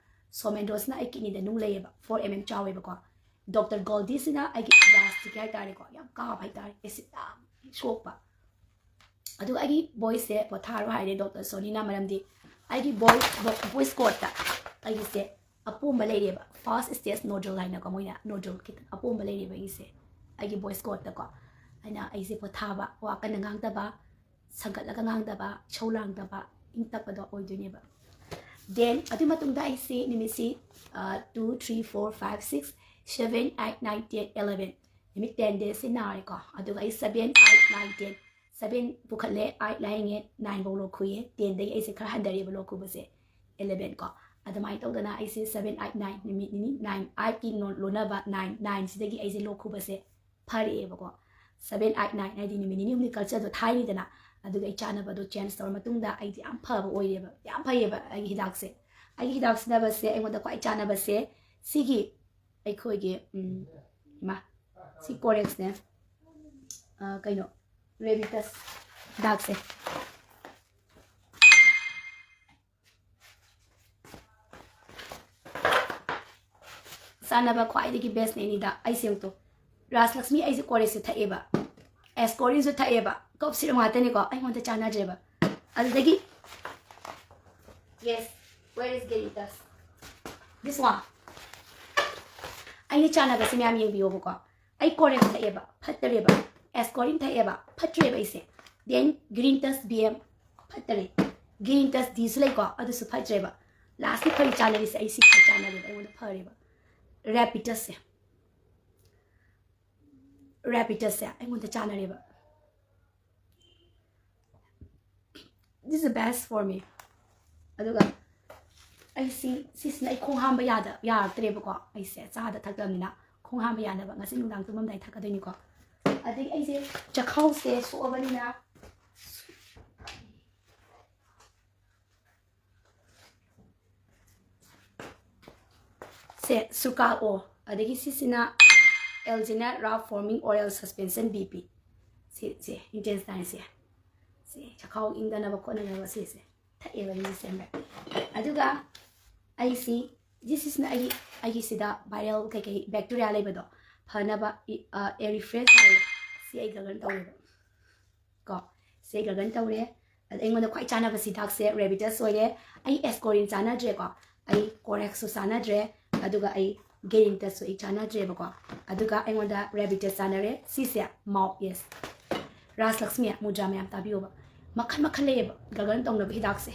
ꯁꯣꯃꯦꯟꯗ꯭ꯔꯣꯁꯤꯅ ꯑꯩ ꯀꯤꯠꯅꯤꯗ ꯅꯨꯡ ꯂꯩꯌꯦꯕ, ꯐꯣꯔ ꯑꯦꯝ ꯑꯦꯝ ꯆꯥꯎꯋꯦꯕꯀꯣ꯫ ꯗꯣꯛꯇꯔ ꯒꯣꯜꯗꯤꯁꯤꯅ ꯑꯩꯒꯤ ꯒ꯭ꯌꯥꯁꯇ꯭ꯔꯤꯛꯀꯤ ꯍꯥꯏꯇꯥꯔꯦꯀꯣ, ꯌꯥꯝ ꯀꯥꯕ ꯍꯥꯏꯇꯥꯔꯦ, ꯑꯦꯁꯤꯠ ꯌꯥꯝ ꯁꯣꯛꯄ꯫ ꯑꯗꯨꯒ ꯑꯩꯒꯤ ꯚꯣꯏꯁꯁꯦ ꯄꯣꯊꯥꯔꯣ ꯍꯥꯏꯔꯦ ꯗꯣꯛꯇꯔ ꯁꯣꯅꯤꯅ, ꯃꯔꯝꯗꯤ ꯑꯩꯒꯤ ꯚꯣꯏꯁ, ꯚꯣꯏꯁ ꯀꯣꯔꯠꯇ ꯑꯩꯒꯤꯁꯦ ꯑꯄꯣꯝꯕ ꯂꯩꯔꯦꯕ, ꯐꯥꯔꯁ ꯁ꯭ꯇꯦꯖ ꯅꯣꯗꯜ ꯍꯥꯏꯅꯀꯣ, ꯃꯣꯏꯅ ꯅꯣꯗꯜ ꯈꯤꯇꯪ ꯑꯄꯣꯝꯕ ꯂꯩꯔꯦꯕ ꯑꯩꯒꯤꯁꯦ, ꯑꯩꯒꯤ ꯚꯣꯏꯁ ꯀꯣꯔꯠꯇꯀꯣ꯫ ꯑꯩꯅ ꯑꯩꯁꯦ ꯄꯣꯊꯥꯕ, ꯋꯥ ꯀꯟꯅ ꯉꯥꯡꯗꯕ, ꯁꯪꯒꯠꯂꯒ ꯉꯥꯡꯗꯕ, ꯏꯁꯧ ꯂꯥꯡꯗꯕ, ꯏꯪ ꯇꯞꯄꯗꯣ ꯑꯣꯏꯗꯣꯏꯅꯦꯕ꯫ ꯗꯦꯟ ꯑꯗꯨꯒꯤ ꯃꯇꯨꯡꯗ ꯑꯩꯁꯤ ꯅꯨꯃꯤꯠꯁꯤ two three four five six seven eight nine ten eleven, ꯅꯨꯃꯤꯠ ꯇꯦꯟ ꯗꯦꯖꯁꯤ ꯅꯥꯔꯦꯀꯣ꯫ ꯑꯗꯨꯒ ꯑꯩ seven eight nine ten, seven ꯄꯨꯈꯠꯂꯦ, ꯑꯩꯠ ꯂꯥꯏꯌꯦꯡꯉꯦ, ꯅꯥꯏꯟꯐꯧ ꯂꯣꯛ ꯈꯨꯏꯌꯦ, ꯇꯦꯟꯗꯒꯤ ꯑꯩꯁꯦ ꯈꯔ ꯍꯟꯊꯔꯦꯕ ꯂꯣꯛ ꯈꯨꯕꯁꯦ, ꯑꯦꯂꯚꯦꯟ ꯀꯣ꯫ ꯑꯗꯨꯃꯥꯏꯅ ꯇꯧꯗꯅ ꯑꯩꯁꯦ seven eight nine, ꯅꯨꯃꯤꯠ ꯅꯤꯅꯤ, nine, eightꯀꯤ ꯅꯣ-, ꯂꯣꯟꯅꯕ nine, nineꯁꯤꯗꯒꯤ ꯑꯩꯁꯦ ꯂꯣꯛ ꯈꯨꯕꯁꯦ ꯐꯔꯛꯑꯦꯕꯀꯣ꯫ Seven eight nine ꯍꯥꯏꯗꯤ ꯅꯨꯃꯤꯠ ꯅꯤꯅꯤ ꯍꯨꯝꯅꯤ cultureꯗꯣ ꯊꯥꯏꯅꯤꯗꯅ, ꯑꯗꯨꯒ ꯑꯩ ꯆꯥꯅꯕꯗꯣ change ꯇꯧꯔ ꯃꯇꯨꯡꯗ ꯑꯩꯗꯤ ꯌꯥꯝ ꯐꯕ ꯑꯣꯏꯔꯦꯕ, ꯌꯥꯝ ꯐꯩꯌꯦꯕ ꯑꯩꯒꯤ ꯍꯤꯗꯥꯛꯁꯦ꯫ ꯑꯩꯒꯤ ꯍꯤꯗꯥꯛ ꯁꯤꯖꯤꯟꯅꯕꯁꯦ ꯑꯩꯉꯣꯟꯗ ꯈ꯭ꯋꯥꯏ ꯆꯥꯅꯕꯁꯦ ꯁꯤꯒꯤ ꯑꯩꯈꯣꯏꯒꯤ, ꯎꯝ, ꯏꯃꯥ, ꯁꯤ Corexꯅꯦ꯫ ꯑ, ꯀꯩꯅꯣ, Rabitus ꯍꯤꯗꯥꯛꯁꯦ꯫ ꯆꯥꯅꯕ ꯈ꯭ꯋꯥꯏꯗꯒꯤ bestꯅꯦ ꯑꯅꯤꯗ꯫ ꯑꯩꯁꯦ ꯑꯃꯨꯛꯇꯣ, ꯔꯥꯖꯂꯛꯁꯃꯤ ꯑꯩꯁꯦ Corexꯁꯦ ꯊꯛꯑꯦꯕ, Ascorinꯁꯨ ꯊꯛꯑꯦꯕ, cough syrup ꯉꯥꯛꯇꯅꯤꯀꯣ, ꯑꯩꯉꯣꯟꯗ ꯆꯥꯟꯅꯗ꯭ꯔꯦꯕ꯫ ꯑꯗꯨꯗꯒꯤ, yes, where is Geritas? This one. ꯑꯩꯅ ꯆꯥꯅꯕꯁꯦ ꯃꯌꯥꯝ ꯌꯦꯡꯕꯤꯌꯣꯕꯀꯣ꯫ ꯑꯩ Corex ꯊꯛꯑꯦꯕ, ꯐꯠꯇꯔꯦꯕ꯫ Ascorin ꯊꯛꯑꯦꯕ, ꯐꯠꯇ꯭ꯔꯦꯕ ꯑꯩꯁꯦ꯫ Then Green Tuss B M, ꯐꯠꯇꯔꯦ꯫ Green Tuss Dꯁꯨ ꯂꯩꯀꯣ, ꯑꯗꯨꯁꯨ ꯐꯠꯇ꯭ꯔꯦꯕ꯫ Lastꯀꯤ ꯐꯔꯤ ꯆꯥꯅꯔꯤꯁꯦ ꯑꯩ ꯁꯤ ꯈꯛ ꯆꯥꯅꯔꯦꯕ, ꯑꯩꯉꯣꯟꯗ ꯐꯔꯦꯕ꯫ Rabitusꯁꯦ, Rabitusꯁꯦ ꯑꯩꯉꯣꯟꯗ ꯆꯥꯅꯔꯦꯕ꯫ This is the best for me. ꯑꯗꯨꯒ ꯑꯩꯁꯤ, ꯁꯤꯁꯤꯅ ꯑꯩ ꯈꯣꯡ ꯍꯥꯝꯕ ꯌꯥꯗ-, ꯌꯥꯔꯛꯇ꯭ꯔꯦꯕꯀꯣ꯫ ꯑꯩꯁꯦ ꯆꯥꯗ ꯊꯛꯇꯕꯅꯤꯅ ꯈꯣꯡ ꯍꯥꯝꯕ ꯌꯥꯅꯕ ꯉꯁꯤ ꯅꯨꯡꯗꯥꯡ ꯇꯨꯝꯃꯝꯗꯥꯏ ꯊꯛꯀꯗꯣꯏꯅꯤꯀꯣ꯫ ꯑꯗꯒꯤ ꯑꯩꯁꯦ ꯆꯈꯥꯎꯁꯦ ꯁꯣꯛꯑꯕꯅꯤꯅ ꯁꯦ, Sucral O꯫ ꯑꯗꯒꯤ ꯁꯤꯁꯤꯅ L-Zenac Ralph Forming Oral Suspension B P꯫ ꯁꯤ, ꯁꯦ, intestine ꯁꯦ꯫ ꯁꯤ, ꯆꯈꯥꯎ ꯏꯪꯗꯅꯕ ꯈꯣꯠꯅꯅꯕ ꯁꯤꯁꯦ ꯊꯛꯑꯦꯕ ꯑꯩ December꯫ ꯑꯗꯨꯒ ꯑꯩꯁꯤ, ꯁꯤꯁꯤꯅ ꯑꯩꯒꯤ, ꯑꯩꯒꯤꯁꯤꯗ viral ꯀꯩꯀꯩ bacteria ꯂꯩꯕꯗꯣ ꯐꯅꯕ ꯏ-, ꯑ, Air Refresh ꯍꯥꯏꯌꯦ꯫ ꯁꯤ ꯑꯩ gargle ꯇꯧꯋꯦꯕ꯫ ꯀꯣ, ꯁꯤ gargle ꯇꯧꯔꯦ꯫ ꯑꯗ ꯑꯩꯉꯣꯟꯗ ꯈ꯭ꯋꯥꯏ ꯆꯥꯅꯕ ꯍꯤꯗꯥꯛꯁꯦ Rabitus ꯑꯣꯏꯔꯦ꯫ ꯑꯩ Ascorin ꯆꯥꯅꯗ꯭ꯔꯦꯀꯣ, ꯑꯩ Corexꯁꯨ ꯆꯥꯅꯗ꯭ꯔꯦ, ꯑꯗꯨꯒ ꯑꯩ Gerintasꯁꯨ ꯑꯩ ꯆꯥꯅꯗ꯭ꯔꯦꯕꯀꯣ꯫ ꯑꯗꯨꯒ ꯑꯩꯉꯣꯟꯗ Rabitus ꯆꯥꯅꯔꯦ꯫ ꯁꯤꯁꯦ Mouth, yes꯫ ꯔꯥꯖꯂꯛꯁꯃꯤ, ꯃꯨꯗ꯭ꯔꯥ ꯃꯌꯥꯝ ꯇꯥꯕꯤꯌꯣꯕ꯫ ꯃꯈꯜ ꯃꯈꯜ ꯂꯩꯌꯦꯕ gargle ꯇꯧꯅꯕ ꯍꯤꯗꯥꯛꯁꯦ꯫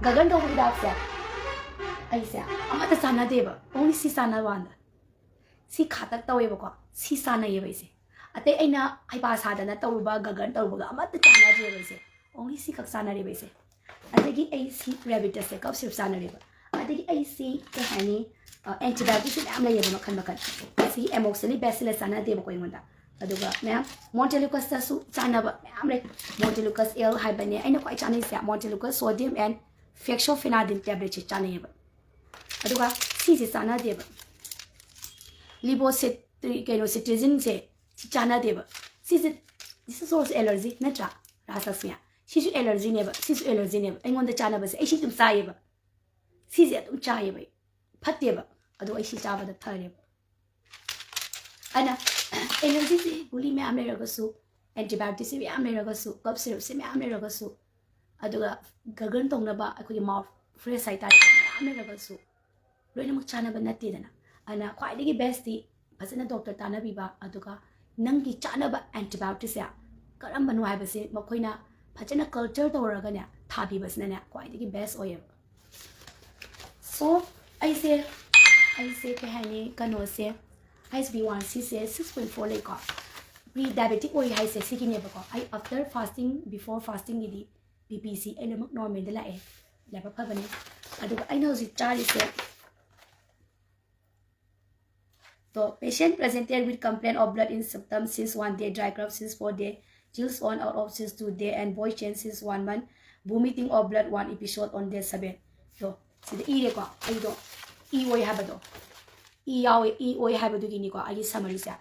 Gargle ꯇꯧꯕ ꯍꯤꯗꯥꯛꯁꯦ ꯑꯩꯁꯦ ꯑꯃꯠꯇ ꯆꯥꯅꯗꯦꯕ, only ꯁꯤ ꯆꯥꯅꯕ ꯋꯥꯅꯤꯗ꯫ ꯁꯤ ꯈꯥꯇꯛ ꯇꯧꯋꯦꯕꯀꯣ, ꯁꯤ ꯆꯥꯅꯩꯌꯦꯕ ꯑꯩꯁꯦ꯫ ꯑꯇꯩ ꯑꯩꯅ ꯍꯩꯄꯥ ꯁꯥꯗꯅ ꯇꯧꯔꯨꯕ gargle ꯇꯧꯔꯨꯕꯒ ꯑꯃꯠꯇ ꯆꯥꯟꯅꯗ꯭ꯔꯦꯕ ꯑꯩꯁꯦ, only ꯁꯤꯈꯛ ꯆꯥꯟꯅꯔꯦꯕ ꯑꯩꯁꯦ꯫ ꯑꯗꯒꯤ ꯑꯩ ꯁꯤ Rabitusꯁꯦ cough syrup ꯆꯥꯟꯅꯔꯦꯕ꯫ ꯑꯗꯒꯤ ꯑꯩꯁꯤ ꯀꯩ ꯍꯥꯏꯅꯤ, ꯑꯦꯟꯇꯤꯕꯥꯏꯑꯣꯇꯤꯛꯁꯨ ꯃꯌꯥꯝ ꯂꯩꯌꯦꯕ, ꯃꯈꯜ ꯃꯈꯜ꯫ ꯑꯁꯤꯒꯤ ꯑꯦꯃꯣꯛꯁꯤꯂꯤ ꯕꯦꯁꯤꯂꯁ ꯆꯥꯟꯅꯗꯦꯕꯀꯣ ꯑꯩꯉꯣꯟꯗ꯫ ꯑꯗꯨꯒ ꯃꯌꯥꯝ ꯃꯣꯟꯇꯦꯂꯨꯀꯁꯇꯁꯨ ꯆꯥꯟꯅꯕ ꯃꯌꯥꯝ ꯂꯩ꯫ ꯃꯣꯟꯇꯦꯂꯨꯀꯁ ꯑꯦꯜ ꯍꯥꯏꯕꯅꯦ ꯑꯩꯅ ꯈ꯭ꯋꯥꯏ ꯆꯥꯅꯩꯁꯦ꯫ ꯃꯣꯟꯇꯦꯂꯨꯀꯁ sodium and fexofenadine tabletꯁꯦ ꯆꯥꯅꯩꯌꯦꯕ꯫ ꯑꯗꯨꯒ ꯁꯤꯁꯦ ꯆꯥꯟꯅꯗꯦꯕ, ꯂꯤꯕꯣꯁꯦꯠ ꯀꯩꯅꯣ ꯁꯤꯇ꯭ꯔꯤꯖꯤꯟꯁꯦ ꯁꯤ ꯆꯥꯟꯅꯗꯦꯕ꯫ ꯁꯤꯁꯦ, this is also allergy ꯅꯠꯇ꯭ꯔꯥ? ꯔꯥꯁꯂꯛꯁꯃꯤ, ꯁꯤꯁꯨ ꯑꯦꯂꯔꯖꯤꯅꯦꯕ, ꯁꯤꯁꯨ ꯑꯦꯂꯔꯖꯤꯅꯦꯕ꯫ ꯑꯩꯉꯣꯟꯗ ꯆꯥꯟꯅꯕꯁꯦ ꯑꯩ ꯁꯤ ꯑꯗꯨꯝ ꯆꯥꯏꯌꯦꯕ꯫ ꯁꯤꯁꯦ ꯑꯗꯨꯝ ꯆꯥꯏꯌꯦꯕ ꯑꯩ꯫ ꯐꯠꯇꯦꯕ꯫ ꯑꯗꯣ ꯑꯩ ꯁꯤ ꯆꯥꯕꯗ ꯐꯔꯦꯕ꯫ ꯑꯗꯨꯅ ꯑꯦꯂꯔꯖꯤꯁꯦ ꯒꯨꯂꯤ ꯃꯌꯥꯝ ꯂꯩꯔꯒꯁꯨ, ꯑꯦꯟꯇꯤꯕꯥꯏꯑꯣꯇꯤꯛꯁꯦ ꯃꯌꯥꯝ ꯂꯩꯔꯒꯁꯨ, ꯀꯞ ꯁꯤꯔꯞꯁꯦ ꯃꯌꯥꯝ ꯂꯩꯔꯒꯁꯨ, ꯑꯗꯨꯒ ꯒꯒꯜ ꯇꯧꯅꯕ ꯑꯩꯈꯣꯏꯒꯤ ꯃꯥꯎꯠ ꯐ꯭ꯔꯦꯁ ꯍꯥꯏꯇꯥꯔꯦ ꯃꯌꯥꯝ ꯂꯩꯔꯒꯁꯨ, ꯂꯣꯏꯅꯃꯛ ꯆꯥꯅꯕ ꯅꯠꯇꯦꯗꯅ꯫ ꯑꯗꯨꯅ ꯈ꯭ꯋꯥꯏꯗꯒꯤ ꯕꯦꯁꯇꯤ ꯐꯖꯅ ꯗꯣꯛꯇꯔ ꯇꯥꯟꯅꯕꯤꯕ, ꯑꯗꯨꯒ ꯅꯪꯒꯤ ꯆꯥꯅꯕ ꯑꯦꯟꯇꯤꯕꯥꯏꯑꯣꯇꯤꯛꯁꯦ ꯀꯔꯝꯕꯅꯣ ꯍꯥꯏꯕꯁꯦ ꯃꯈꯣꯏꯅ ꯐꯖꯅ ꯀꯜꯆꯔ ꯇꯧꯔꯒꯅꯦ ꯊꯥꯕꯤꯕꯁꯤꯅꯅꯦ ꯈ꯭ꯋꯥꯏꯗꯒꯤ ꯕꯦꯁ ꯑꯣꯏꯌꯦꯕ꯫ ꯁꯣ ꯑꯩꯁꯦ, ꯑꯩꯁꯦ ꯀꯩ ꯍꯥꯏꯅꯤ, ꯀꯩꯅꯣꯁꯦ, ꯍꯩꯁ ꯕꯤ ꯋꯥꯟ ꯁꯤꯁꯦ six point four ꯂꯩꯀꯣ꯫ ꯄ꯭ꯔꯤ ꯗꯥꯏꯕꯦꯇꯤꯛ ꯑꯣꯏ ꯍꯥꯏꯁꯦ ꯁꯤꯒꯤꯅꯦꯕꯀꯣ꯫ ꯑꯩ after fasting, before fastingꯒꯤꯗꯤ ꯕꯤ ꯄꯤꯁꯤ ꯑꯩ ꯂꯣꯏꯅꯃꯛ ꯅꯣꯔꯃꯦꯜꯗ ꯂꯥꯛꯑꯦ, ꯂꯥꯏꯕꯛ ꯐꯕꯅꯦ꯫ ꯑꯗꯨꯒ ꯑꯩꯅ ꯍꯧꯖꯤꯛ ꯆꯥꯔꯤꯁꯦ, ꯇꯣ, patient presented with complaint of blood in septum since one day, dry cough since four day, chills on out of since two day, and voice change since one month, vomiting of blood one episode on day seven. ꯇꯣ, ꯁꯤꯗ ꯏꯔꯦꯀꯣ, ꯑꯩꯗꯣ ꯏ ꯑꯣꯏ ꯍꯥꯏꯕꯗꯣ, ꯏ ꯌꯥꯎꯋꯦ, ꯏ ꯑꯣꯏ ꯍꯥꯏꯕꯗꯨꯒꯤꯅꯤꯀꯣ ꯑꯩꯒꯤ ꯁꯃꯔꯤꯁꯦ꯫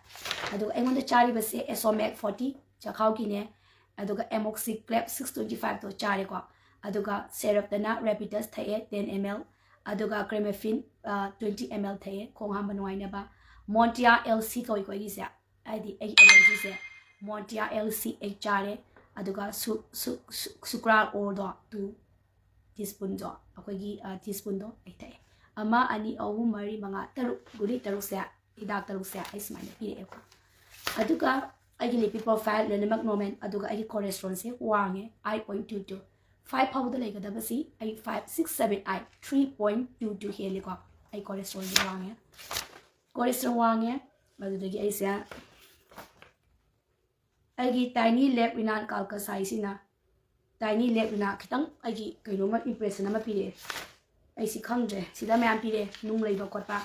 ꯑꯗꯨꯒ ꯑꯩꯉꯣꯟꯗ ꯆꯥꯔꯤꯕꯁꯦ ꯑꯦꯁꯣꯃꯦꯛ ꯐꯣꯔꯇꯤ ꯆꯥꯛꯈꯥꯎꯒꯤꯅꯦ, ꯑꯗꯨꯒ ꯑꯦꯃꯣꯛꯁꯤꯀ꯭ꯂꯦꯞ ꯁꯤꯛꯁ ꯇ꯭ꯋꯦꯟꯇꯤ ꯐꯥꯏꯚꯇꯣ ꯆꯥꯔꯦꯀꯣ꯫ ꯑꯗꯨꯒ ꯁꯦꯔꯞꯇꯅ ꯔꯦꯄꯤꯇꯁ ꯊꯛꯑꯦ, ꯇꯦꯟ ꯑꯦꯝ ꯑꯦꯜ, ꯑꯗꯨꯒ ꯀ꯭ꯔꯦꯃꯦꯐꯤꯟ, ꯇ꯭ꯋꯦꯟꯇꯤ ꯑꯦꯝ ꯑꯦꯜ ꯊꯛꯑꯦ, ꯈꯣꯡ ꯍꯥꯝꯕ ꯅꯨꯡꯉꯥꯏꯅꯕ꯫ ꯃꯣꯟꯇꯤꯌꯥ ꯑꯦꯜ ꯁꯤ ꯀꯧꯏꯀꯣ ꯑꯩꯒꯤꯁꯦ, ꯍꯥꯏꯗꯤ ꯑꯩꯒꯤ ꯑꯦꯂꯔꯖꯤꯁꯦ꯫ ꯃꯣꯟꯇꯤꯌꯥ ꯑꯦꯜ ꯁꯤ ꯑꯩ ꯆꯥꯔꯦ, ꯑꯗꯨꯒ ꯁꯨ ꯁꯨ ꯁꯨ ꯁꯨꯀ꯭ꯔꯥꯜ ꯑꯣꯜꯗꯣ ꯇꯨ ꯇꯤꯁꯄꯨꯟꯗꯣ, ꯑꯩꯈꯣꯏꯒꯤ ꯇꯤꯁꯄꯨꯟꯗꯣ ꯑꯩ ꯊꯛꯑꯦ꯫ ꯑꯃ, ꯑꯅꯤ, ꯑꯍꯨꯝ, ꯃꯔꯤ, ꯃꯉꯥ, ꯇꯔꯨꯛ, ꯒꯨꯂꯤ ꯇꯔꯨꯛꯁꯦ, ꯍꯤꯗꯥꯛ ꯇꯔꯨꯛꯁꯦ ꯑꯩ ꯁꯨꯃꯥꯏꯅ ꯄꯤꯔꯛꯑꯦꯀꯣ꯫ ꯑꯗꯨꯒ ꯑꯩꯒꯤ ꯂꯤꯄꯤꯠ ꯄ꯭ꯔꯣꯐꯥꯏꯜ ꯂꯣꯏꯅꯃꯛ ꯅꯣꯔꯃꯦꯜ, ꯑꯗꯨꯒ ꯑꯩꯒꯤ ꯀꯣꯂꯦꯁꯇ꯭ꯔꯣꯜꯁꯦ ꯋꯥꯡꯉꯦ, eight point two two꯫ Five ꯐꯥꯎꯕꯗ ꯂꯩꯒꯗꯕꯁꯤ ꯑꯩ five, six, seven, eight, three point two two ꯍꯦꯜꯂꯤꯀꯣ꯫ ꯑꯩ ꯀꯣꯂꯦꯁꯇ꯭ꯔꯣꯜꯁꯦ ꯋꯥꯡꯉꯦ, ꯀꯣꯂꯦꯁꯇ꯭ꯔꯣꯜ ꯋꯥꯡꯉꯦ꯫ ꯑꯗꯨꯗꯒꯤ ꯑꯩꯁꯦ ꯑꯩꯒꯤ ꯇꯥꯏꯅꯤ ꯂꯦꯞ ꯔꯤꯅꯥꯜ ꯀꯥꯜꯀꯁ ꯍꯥꯏꯁꯤꯅ, ꯇꯥꯏꯅꯤ ꯂꯦꯞ ꯔꯤꯅꯥ ꯈꯤꯇꯪ ꯑꯩꯒꯤ ꯀꯩꯅꯣꯝꯃ ꯏꯝꯄ꯭ꯔꯦꯁꯟ ꯑꯃ ꯄꯤꯔꯛꯑꯦ꯫ ꯑꯩꯁꯤ ꯈꯪꯗ꯭ꯔꯦ꯫ ꯁꯤꯗ ꯃꯌꯥꯝ ꯄꯤꯔꯦ, ꯅꯨꯡ ꯂꯩꯕ ꯈꯣꯠꯄ,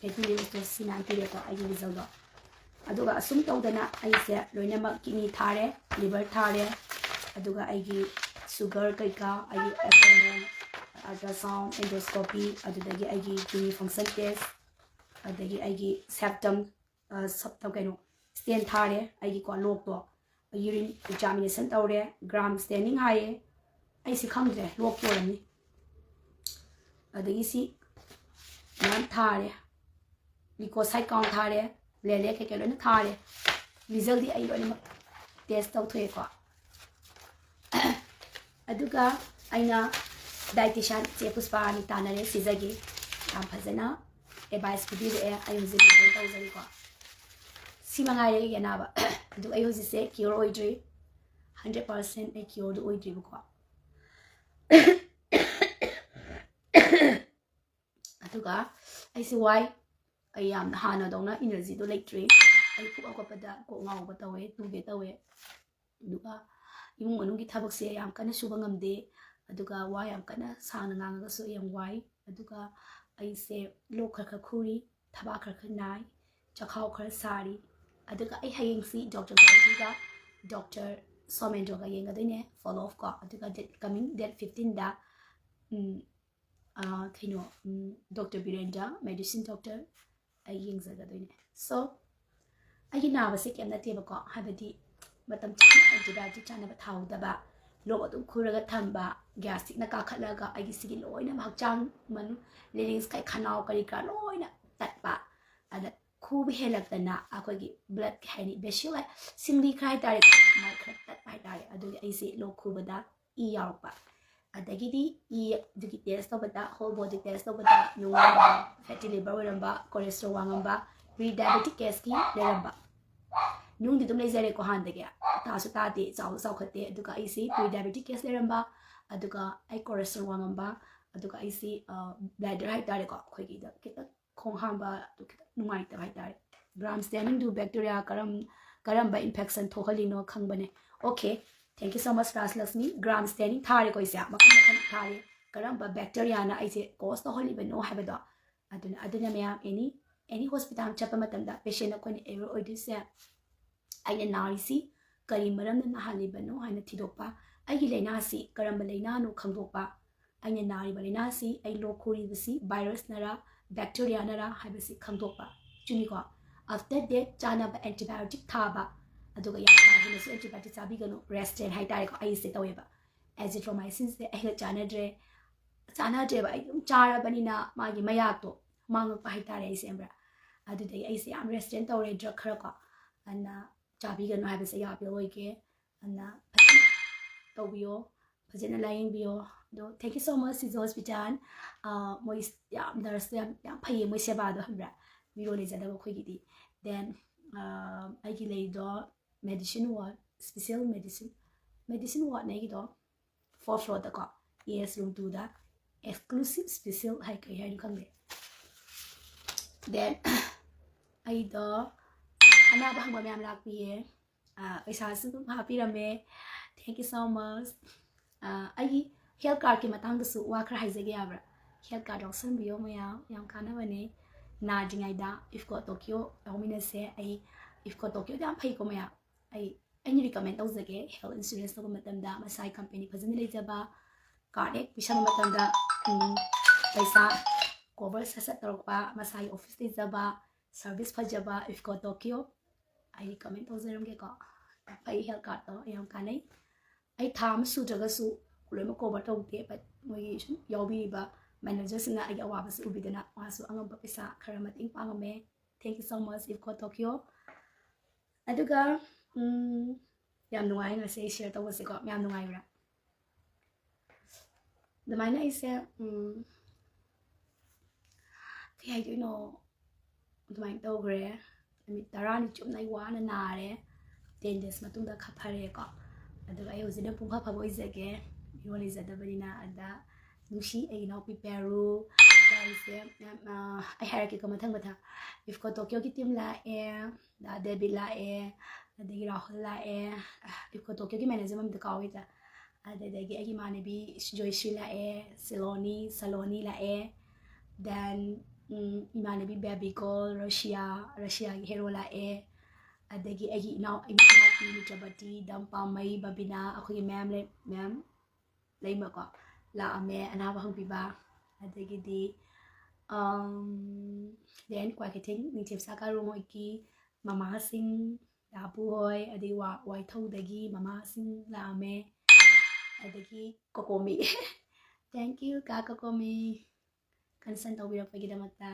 ꯐꯦꯇꯤ ꯂꯤꯚꯔ ꯁꯤ ꯃꯌꯥꯝ ꯄꯤꯔꯦꯀꯣ ꯑꯩꯒꯤ ꯔꯤꯖꯜꯗꯣ꯫ ꯑꯗꯨꯒ ꯑꯁꯨꯝ ꯇꯧꯗꯅ ꯑꯩꯁꯦ ꯂꯣꯏꯅꯃꯛ ꯀꯤꯠꯅꯤ ꯊꯥꯔꯦ, ꯂꯤꯚꯔ ꯊꯥꯔꯦ, ꯑꯗꯨꯒ ꯑꯩꯒꯤ ꯁꯨꯒꯔ ꯀꯩꯀꯥ, ꯑꯩꯒꯤ ꯑꯦꯕꯗꯣꯃꯦꯟ, ꯑꯜꯇ꯭ꯔꯥꯁꯥꯎꯟ, ꯑꯦꯟꯗꯣꯁꯀꯣꯄꯤ, ꯑꯗꯨꯗꯒꯤ ꯑꯩꯒꯤ ꯀꯤꯠꯅꯤ ꯐꯪꯁꯟ ꯇꯦꯁ, ꯑꯗꯒꯤ ꯑꯩꯒꯤ ꯁꯦꯞꯇꯝ, ꯁꯦꯞꯇꯝ ꯀꯩꯅꯣ, ꯁ꯭ꯇꯦꯟ ꯊꯥꯔꯦ, ꯑꯩꯒꯤꯀꯣ ꯂꯣꯛꯇꯣ ꯌꯨꯔꯤꯟ ꯑꯦꯛꯖꯥꯃꯤꯅꯦꯁꯟ ꯇꯧꯔꯦ, ꯒ꯭ꯔꯥꯝ ꯁ꯭ꯇꯦꯅꯤꯡ ꯍꯥꯏꯌꯦ, ꯑꯩꯁꯤ ꯈꯪꯗ꯭ꯔꯦ, ꯂꯣꯛꯀꯤ ꯑꯣꯏꯔꯝꯅꯤ꯫ ꯑꯗꯒꯤ ꯁꯤ ꯃꯌꯥꯝ ꯊꯥꯔꯦ, ꯂꯤꯀꯣꯁꯥꯏꯠ ꯀꯥꯎꯟ ꯊꯥꯔꯦ, ꯂꯦꯂꯦ ꯀꯩꯀꯩ ꯂꯣꯏꯅ ꯊꯥꯔꯦ꯫ ꯔꯤꯖꯜꯗꯤ ꯑꯩ ꯂꯣꯏꯅꯃꯛ ꯇꯦꯁ ꯇꯧꯊꯣꯛꯑꯦꯀꯣ꯫ ꯑꯗꯨꯒ ꯑꯩꯅ ꯗꯥꯏꯇꯤꯁꯤꯌꯥꯟ ꯆꯦ ꯄꯨꯁꯄꯥꯅꯤ ꯇꯥꯟꯅꯔꯦ, ꯁꯤꯖꯒꯤ ꯌꯥꯝ ꯐꯖꯅ ꯑꯦꯗꯚꯥꯏꯁ ꯄꯤꯕꯤꯔꯛꯑꯦ꯫ ꯑꯩ ꯍꯧꯖꯤꯛ ꯃꯦꯟꯇꯦꯟ ꯇꯧꯖꯔꯤꯀꯣ꯫ ꯁꯤ ꯃꯉꯥꯏꯔꯦ ꯑꯩꯒꯤ ꯑꯅꯥꯕ꯫ ꯑꯗꯨ ꯑꯩ ꯍꯧꯖꯤꯛꯁꯦ ꯀ꯭ꯌꯣꯔ ꯑꯣꯏꯗ꯭ꯔꯤ, ꯍꯟꯗ꯭ꯔꯦꯠ ꯄꯥꯔꯁꯦꯟ ꯑꯩ ꯀ꯭ꯌꯣꯔꯗꯤ ꯑꯣꯏꯗ꯭ꯔꯤꯕꯀꯣ꯫ ꯑꯗꯨꯒ ꯑꯩꯁꯦ ꯋꯥꯏ, ꯑꯩ ꯌꯥꯝꯅ ꯍꯥꯟꯅꯗꯧꯅ ꯏꯅꯔꯖꯤꯗꯣ ꯂꯩꯇ꯭ꯔꯦ꯫ ꯑꯩ ꯄꯨꯛ ꯍꯧꯒꯠꯄꯗ ꯀꯣꯛ ꯉꯥꯎꯕ ꯇꯧꯋꯦ, ꯇꯨꯒꯦ ꯇꯧꯋꯦ꯫ ꯑꯗꯨꯒ ꯏꯃꯨꯡ ꯃꯅꯨꯡꯒꯤ ꯊꯕꯛꯁꯦ ꯌꯥꯝ ꯀꯟꯅ ꯁꯨꯕ ꯉꯝꯗꯦ꯫ ꯑꯗꯨꯒ ꯋꯥ ꯌꯥꯝ ꯀꯟꯅ ꯁꯥꯡꯅ ꯉꯥꯡꯉꯒꯁꯨ ꯑꯩ ꯌꯥꯝ ꯋꯥꯏ꯫ ꯑꯗꯨꯒ ꯑꯩꯁꯦ ꯂꯣꯛ ꯈꯔ ꯈꯔ ꯈꯨꯔꯤ, ꯊꯕꯥꯛ ꯈꯔ ꯈꯔ ꯅꯥꯏ, ꯆꯈꯥꯎ ꯈꯔ ꯁꯥꯔꯤ꯫ ꯑꯗꯨꯒ ꯑꯩ ꯍꯌꯦꯡꯁꯤ ꯗꯣꯛꯇꯔ ꯒꯥꯏꯖꯤꯒ ꯗꯣꯛꯇꯔ ꯁꯣꯃꯦꯟꯗ꯭ꯔꯣꯒ ꯌꯦꯡꯒꯗꯣꯏꯅꯦ, ꯐꯣꯂꯣ ꯑꯞ ꯀꯣ꯫ ꯑꯗꯨꯒ ꯗꯦꯠ, ꯀꯃꯤꯡ ꯗꯦꯠ ꯐꯤꯐꯇꯤꯟꯗ, ꯎꯝ, ꯑꯥ, ꯀꯩꯅꯣ, ꯎꯝ, ꯗꯣꯛꯇꯔ ꯕꯤꯔꯦꯟꯗ꯭ꯔ, ꯃꯦꯗꯤꯁꯤꯟ ꯗꯣꯛꯇꯔ, ꯑꯩ ꯌꯦꯡꯖꯒꯗꯣꯏꯅꯦ꯫ ꯁꯣ, ꯑꯩꯒꯤ ꯅꯥꯕꯁꯦ ꯀꯩꯝ ꯅꯠꯇꯦꯕꯀꯣ, ꯍꯥꯏꯕꯗꯤ ꯃꯇꯝ ꯆꯥꯅ ꯑꯦꯟꯇꯤꯕꯥꯌꯣꯇꯤꯛ ꯆꯥꯅꯕ ꯊꯥꯍꯧꯗꯕ, ꯂꯣꯛ ꯑꯗꯨꯝ ꯈꯨꯔꯒ ꯊꯝꯕ, ꯒ꯭ꯌꯥꯁꯇ꯭ꯔꯤꯛꯅ ꯀꯥꯈꯠꯂꯒ ꯑꯩꯒꯤ ꯁꯤꯒꯤ ꯂꯣꯏꯅꯃꯛ ꯍꯛꯆꯥꯡ ꯃꯅꯨꯡ, ꯂꯤꯅꯤꯡꯁ ꯀꯩ ꯈꯅꯥꯎ ꯀꯔꯤ ꯀꯔꯥ ꯂꯣꯏꯅ ꯇꯠꯄ, ꯑꯗ ꯈꯨꯕ ꯍꯦꯜꯂꯛꯇꯅ ꯑꯩꯈꯣꯏꯒꯤ ꯕ꯭ꯂꯗ ꯀꯩ ꯍꯥꯏꯅꯤ, ꯕꯦꯁꯤꯜ ꯁꯤꯡꯂꯤ ꯈꯔ ꯍꯥꯏꯇꯥꯔꯦꯀꯣ, ꯃꯥꯏ ꯈꯔ ꯇꯠꯄ ꯍꯥꯏꯇꯥꯔꯦ꯫ ꯑꯗꯨꯒꯤ ꯑꯩꯁꯦ ꯂꯣꯛ ꯈꯨꯕꯗ ꯏ ꯌꯥꯎꯔꯛꯄ, ꯑꯗꯒꯤꯗꯤ ꯏ ꯑꯗꯨꯒꯤ ꯇꯦꯁ ꯇꯧꯕꯗ, ꯍꯣꯜ ꯕꯣꯗꯤ ꯇꯦꯁ ꯇꯧꯕꯗ ꯅꯨꯡ ꯋꯥꯡꯉꯝꯕ, ꯐꯦꯇꯤ ꯂꯤꯚꯔ ꯑꯣꯏꯔꯝꯕ, ꯀꯣꯂꯦꯁꯇ꯭ꯔꯣꯜ ꯋꯥꯡꯉꯝꯕ, ꯄ꯭ꯔꯤ ꯗꯥꯏꯕꯦꯇꯤꯛ ꯀꯦꯁꯀꯤ ꯂꯩꯔꯝꯕ꯫ ꯅꯨꯡꯗꯤ ꯑꯗꯨꯝ ꯂꯩꯖꯔꯦꯀꯣ ꯍꯥꯟꯅꯗꯒꯤ, ꯇꯥꯁꯨ ꯇꯥꯗꯦ, ꯆꯥꯎꯁꯨ ꯆꯥꯎꯈꯠꯇꯦ꯫ ꯑꯗꯨꯒ ꯑꯩꯁꯤ ꯄ꯭ꯔꯤ ꯗꯥꯏꯕꯦꯇꯤꯛ ꯀꯦꯁ ꯂꯩꯔꯝꯕ, ꯑꯗꯨꯒ ꯑꯩ ꯀꯣꯂꯦꯁꯇ꯭ꯔꯣꯜ ꯋꯥꯡꯉꯝꯕ, ꯑꯗꯨꯒ ꯑꯩꯁꯤ, ꯑ, ꯕ꯭ꯂꯦꯗꯔ ꯍꯥꯏꯇꯥꯔꯦꯀꯣ, ꯑꯩꯈꯣꯏꯒꯤꯗ ꯈꯤꯇꯪ ꯈꯣꯡ ꯍꯥꯝꯕ ꯑꯗꯨ ꯈꯤꯇꯪ ꯅꯨꯡꯉꯥꯏꯇꯕ ꯍꯥꯏꯇꯥꯔꯦ꯫ ꯒ꯭ꯔꯥꯝ ꯁ꯭ꯇꯦꯅꯤꯡꯗꯨ ꯕꯦꯛꯇꯦꯔꯤꯌꯥ ꯀꯔꯝ-, ꯀꯔꯝꯕ ꯏꯟꯐꯦꯛꯁꯟ ꯊꯣꯛꯍꯜꯂꯤꯅꯣ ꯈꯪꯕꯅꯦ꯫ Okay, thank you so much Rajlakshmi. Gram staining ꯊꯥꯔꯦꯀꯣ ꯑꯩꯁꯦ, ꯃꯈꯜ ꯃꯈꯜ ꯊꯥꯔꯦ꯫ ꯀꯔꯝꯕ ꯕꯦꯛꯇꯔꯤꯌꯥꯅ ꯑꯩꯁꯦ ꯀꯣꯁ ꯇꯧꯍꯜꯂꯤꯕꯅꯣ ꯍꯥꯏꯕꯗꯣ꯫ ꯑꯗꯨꯅ ꯑꯗꯨꯅ ꯃꯌꯥꯝ ꯑꯦꯅꯤ ꯑꯦꯅꯤ ꯍꯣꯁꯄꯤꯇꯥꯜ ꯆꯠꯄ ꯃꯇꯝꯗ ꯄꯦꯁꯦꯟ ꯑꯩꯈꯣꯏꯅ ꯑꯦꯋꯦꯌꯔ ꯑꯣꯏꯗꯣꯏꯁꯦ, ꯑꯩꯅ ꯅꯥꯔꯤꯁꯤ ꯀꯔꯤ ꯃꯔꯝꯅ ꯅꯥꯍꯜꯂꯤꯕꯅꯣ ꯍꯥꯏꯅ ꯊꯤꯗꯣꯛꯄ, ꯑꯩꯒꯤ ꯂꯥꯏꯅꯥꯁꯤ ꯀꯔꯝꯕ ꯂꯥꯏꯅꯥꯅꯣ ꯈꯪꯗꯣꯛꯄ, ꯑꯩꯅ ꯅꯥꯔꯤꯕ ꯂꯥꯏꯅꯥꯁꯤ ꯑꯩ ꯂꯣꯛ ꯈꯨꯔꯤꯕꯁꯤ ꯚꯥꯏꯔꯁꯅꯔꯥ ꯕꯦꯛꯇꯦꯔꯤꯌꯥꯅꯔꯥ ꯍꯥꯏꯕꯁꯤ ꯈꯪꯗꯣꯛꯄ꯫ ꯆꯨꯝꯃꯤꯀꯣ? After that ꯆꯥꯅꯕ ꯑꯦꯟꯇꯤꯕꯥꯌꯣꯇꯤꯛ ꯊꯥꯕ, ꯑꯗꯨꯒ ꯌꯥꯝ ꯀꯥ ꯍꯦꯟꯅꯁꯨ ꯑꯦꯟꯇꯤꯕꯥꯌꯣꯇꯤꯛ ꯆꯥꯕꯤꯒꯅꯨ, ꯔꯦꯁꯇꯦꯟ ꯍꯥꯏꯇꯥꯔꯦꯀꯣ꯫ ꯑꯩꯁꯦ ꯇꯧꯋꯦꯕ, ꯑꯦꯖꯤꯊ꯭ꯔꯣꯃꯥꯏꯁꯤꯟꯁꯦ ꯑꯩꯒ ꯆꯥꯟꯅꯗ꯭ꯔꯦ, ꯆꯥꯟꯅꯗ꯭ꯔꯦꯕ꯫ ꯑꯩ ꯑꯗꯨꯝ ꯆꯥꯔꯕꯅꯤꯅ ꯃꯥꯒꯤ ꯃꯌꯥꯛꯇꯣ ꯃꯥꯡꯉꯛꯄ ꯍꯥꯏꯇꯥꯔꯦ ꯑꯩꯁꯦ, ꯈꯪꯕ꯭ꯔꯥ? ꯑꯗꯨꯗꯒꯤ ꯑꯩꯁꯦ ꯌꯥꯝ ꯔꯦꯁꯇꯦꯟ ꯇꯧꯔꯦ ꯗ꯭ꯔꯛ ꯈꯔ ꯀꯣ꯫ ꯑꯗꯨꯅ ꯆꯥꯕꯤꯒꯅꯨ ꯍꯥꯏꯕꯁꯦ ꯑꯩ ꯑꯄꯤꯜ ꯑꯣꯏꯒꯦ꯫ ꯑꯗꯨꯅ ꯐꯖꯅ ꯇꯧꯕꯤꯌꯣ, ꯐꯖꯅ ꯂꯥꯌꯦꯡꯕꯤꯌꯣ꯫ ꯑꯗꯣ thank you so much Shija hospital. ꯃꯣꯏ ꯌꯥꯝ ꯅꯔꯁꯇꯣ ꯌꯥꯝ ꯌꯥꯝ ꯐꯩꯌꯦ, ꯃꯣꯏ ꯁꯦꯕꯥꯗꯣ, ꯈꯪꯕ꯭ꯔꯥ? ꯃꯤꯔꯣꯜ ꯂꯩꯖꯗꯕ ꯑꯩꯈꯣꯏꯒꯤꯗꯤ꯫ Then ꯑꯩꯒꯤ ꯂꯩꯗꯣ ꯃꯦꯗꯤꯁꯤꯟ ꯋꯥꯔꯗ, ꯏꯁꯄꯤꯁꯦꯜ ꯃꯦꯗꯤꯁꯤꯟ, ꯃꯦꯗꯤꯁꯤꯟ ꯋꯥꯔꯗꯅꯦ ꯑꯩꯒꯤꯗꯣ꯫ Fourth floorꯗꯀꯣ, ꯑꯦ ꯑꯦꯁ ꯔꯨꯝ ꯇꯨꯗ꯫ ꯑꯦꯛꯁꯀ꯭ꯂꯨꯁꯤꯞ ꯏꯁꯄꯤꯁꯦꯜ ꯍꯥꯏ ꯀꯩ ꯍꯥꯏꯅꯣ ꯈꯪꯗꯦ꯫ Then ꯑꯩꯗꯣ ꯑꯅꯥꯕ ꯍꯪꯕ ꯃꯌꯥꯝ ꯂꯥꯛꯄꯤꯌꯦ꯫ ꯑꯥ, ꯄꯩꯁꯥꯁꯨ ꯑꯗꯨꯝ ꯍꯥꯞꯄꯤꯔꯝꯃꯦ꯫ Thank you so much꯫ ꯑꯥ, ꯑꯩꯒꯤ ꯍꯦꯜꯊ ꯀꯥꯔꯗꯀꯤ ꯃꯇꯥꯡꯗꯁꯨ ꯋꯥ ꯈꯔ ꯍꯥꯏꯖꯒꯦ ꯌꯥꯕ꯭ꯔꯥ? ꯍꯦꯜꯊ ꯀꯥꯔꯗ ꯌꯥꯎꯁꯟꯕꯤꯌꯣ ꯃꯌꯥꯝ, ꯌꯥꯝ ꯀꯥꯟꯅꯕꯅꯦ꯫ ꯅꯥꯗ꯭ꯔꯤꯉꯩꯗ ꯏꯐꯀꯣ ꯇꯣꯀꯤꯌꯣ ꯌꯥꯎꯃꯤꯟꯅꯁꯦ꯫ ꯑꯩ ꯏꯐꯀꯣ ꯇꯣꯀꯤꯌꯣꯗꯤ ꯌꯥꯝ ꯐꯩꯀꯣ ꯃꯌꯥꯝ꯫ ꯑꯩ ꯑꯩꯅ ꯔꯤꯀꯃꯦꯟ ꯇꯧꯖꯒꯦ, ꯍꯦꯜꯊ ꯏꯟꯁꯨꯔꯦꯟꯁ ꯇꯧꯕ ꯃꯇꯝꯗ ꯃꯁꯥꯒꯤ ꯀꯝꯄꯦꯅꯤ ꯐꯖꯅ ꯂꯩꯖꯕ, ꯀꯥꯔꯗ ꯍꯦꯛ ꯄꯤꯁꯟꯕ ꯃꯇꯝꯗ, ꯎꯝ, ꯄꯩꯁꯥ ꯀꯣꯚꯔ ꯁꯠ ꯁꯠ ꯇꯧꯔꯛꯄ, ꯃꯁꯥꯒꯤ ꯑꯣꯐꯤꯁ ꯂꯩꯖꯕ, ꯁꯔꯚꯤꯁ ꯐꯖꯕ ꯏꯐꯀꯣ ꯇꯣꯀꯤꯌꯣ꯫ ꯑꯩ ꯔꯤꯀꯃꯦꯟ ꯇꯧꯖꯔꯝꯒꯦꯀꯣ꯫ ꯐꯩ, ꯍꯦꯜꯊ ꯀꯥꯔꯗꯇꯣ ꯌꯥꯝ ꯀꯥꯟꯅꯩ꯫ ꯑꯩ ꯊꯥ ꯑꯃ ꯁꯨꯗ꯭ꯔꯒꯁꯨ ꯂꯣꯏꯅꯃꯛ ꯀꯣꯚꯔ ꯇꯧꯗꯦ, but ꯃꯣꯏꯒꯤ ꯁꯨꯝ ꯌꯥꯎꯕꯤꯔꯤꯕ ꯃꯦꯅꯦꯖꯔꯁꯤꯡꯅ ꯑꯩꯒꯤ ꯑꯋꯥꯕꯁꯤ ꯎꯕꯤꯗꯅ ꯃꯥꯁꯨ ꯑꯉꯝꯕ ꯄꯩꯁꯥ ꯈꯔ ꯃꯇꯦꯡ ꯄꯥꯡꯉꯝꯃꯦ꯫ Thank you so much ꯏꯐꯀꯣ ꯇꯣꯀꯤꯌꯣ꯫ ꯑꯗꯨꯒ, ꯎꯝ, ꯌꯥꯝ ꯅꯨꯡꯉꯥꯏ ꯉꯁꯤ ꯑꯩ ꯁꯤꯌꯔ ꯇꯧꯕꯁꯦꯀꯣ, ꯌꯥꯝ ꯅꯨꯡꯉꯥꯏꯕ꯭ꯔꯥ? ꯑꯗꯨꯃꯥꯏꯅ ꯑꯩꯁꯦ, ꯎꯝ, ꯀꯩ ꯍꯥꯏꯗꯣꯏꯅꯣ, ꯑꯗꯨꯃꯥꯏꯅ ꯇꯧꯈ꯭ꯔꯦ꯫ ꯅꯨꯃꯤꯠ ꯇꯔꯥꯅꯤ ꯆꯨꯞꯅ ꯑꯩ ꯋꯥꯅ ꯅꯥꯔꯦ꯫ Ten days ꯃꯇꯨꯡꯗ ꯈꯔ ꯐꯔꯦꯀꯣ꯫ ꯑꯗꯨꯒ ꯑꯩ ꯍꯧꯖꯤꯛꯅ ꯄꯨꯡꯐ ꯐꯕ ꯑꯣꯏꯖꯒꯦ, ꯃꯤꯔꯣꯜ ꯂꯩꯖꯗꯕꯅꯤꯅ꯫ ꯑꯗ ꯅꯨꯡꯁꯤ ꯑꯩꯒꯤ ꯏꯅꯥꯎꯄꯤ ꯄꯦꯔꯨ, ꯒꯥꯏꯁꯦ, ꯃꯌꯥꯝ, ꯑ, ꯑꯩ ꯍꯥꯏꯔꯛꯀꯦꯀꯣ ꯃꯊꯪ ꯃꯊꯪ꯫ ꯏꯐꯀꯣ ꯇꯣꯀꯤꯌꯣꯒꯤ ꯇꯤꯝ ꯂꯥꯛꯑꯦ, ꯗꯥ ꯗꯦꯕꯤꯠ ꯂꯥꯛꯑꯦ, ꯑꯗꯒꯤ ꯔꯥꯍꯨꯜ ꯂꯥꯛꯑꯦ, ꯏꯐꯀꯣ ꯇꯣꯀꯤꯌꯣꯒꯤ ꯃꯦꯅꯦꯖꯔ ꯃꯃꯤꯡꯗꯣ ꯀꯥꯎꯋꯦꯗ, ꯑꯗꯨꯗꯒꯤ ꯑꯩꯒꯤ ꯏꯃꯥꯟꯅꯕꯤ ꯖꯣꯏꯁ꯭ꯔꯤ ꯂꯥꯛꯑꯦ, ꯁꯤꯂꯣꯅꯤ, ꯁꯂꯣꯅꯤ ꯂꯥꯛꯑꯦ, then ꯏꯃꯥꯟꯅꯕꯤ ꯕꯦꯕꯤꯀꯣꯜ, ꯔꯁꯤꯌꯥ, ꯔꯁꯤꯌꯥꯒꯤ ꯍꯦꯔꯣ ꯂꯥꯛꯑꯦ, ꯑꯗꯒꯤ ꯑꯩꯒꯤ ꯏꯅꯥꯎ ꯏꯅꯥꯎꯄꯤ ꯃꯤꯇ꯭ꯔꯕꯇꯤ, ꯗꯝ ꯄꯥꯝꯃꯩ, ꯕꯕꯤꯅꯥ, ꯑꯩꯈꯣꯏꯒꯤ ꯃꯌꯥꯝ ꯂꯩ, ꯃꯌꯥꯝ ꯂꯩꯃꯀꯣ ꯂꯥꯛꯑꯝꯃꯦ ꯑꯅꯥꯕ ꯍꯪꯕꯤꯕ꯫ ꯑꯗꯒꯤꯗꯤ then ꯀ꯭ꯋꯥꯀꯩꯊꯦꯜ ꯅꯤꯡꯊꯦꯝ ꯁꯥꯀꯥꯔꯨ ꯃꯣꯏꯒꯤ ꯃꯃꯥꯁꯤꯡ, ꯗꯥꯕꯨ ꯍꯣꯏ, ꯑꯗꯩ ꯋꯥꯏꯊꯧꯗꯒꯤ ꯃꯃꯥꯁꯤꯡ ꯂꯥꯛꯑꯝꯃꯦ꯫ ꯑꯗꯒꯤ ꯀꯣꯀꯣꯃꯤ, thank you ka ꯀꯣꯀꯣꯃꯤ, concern ꯇꯧꯕꯤꯔꯛꯄꯒꯤꯗꯃꯛꯇ꯫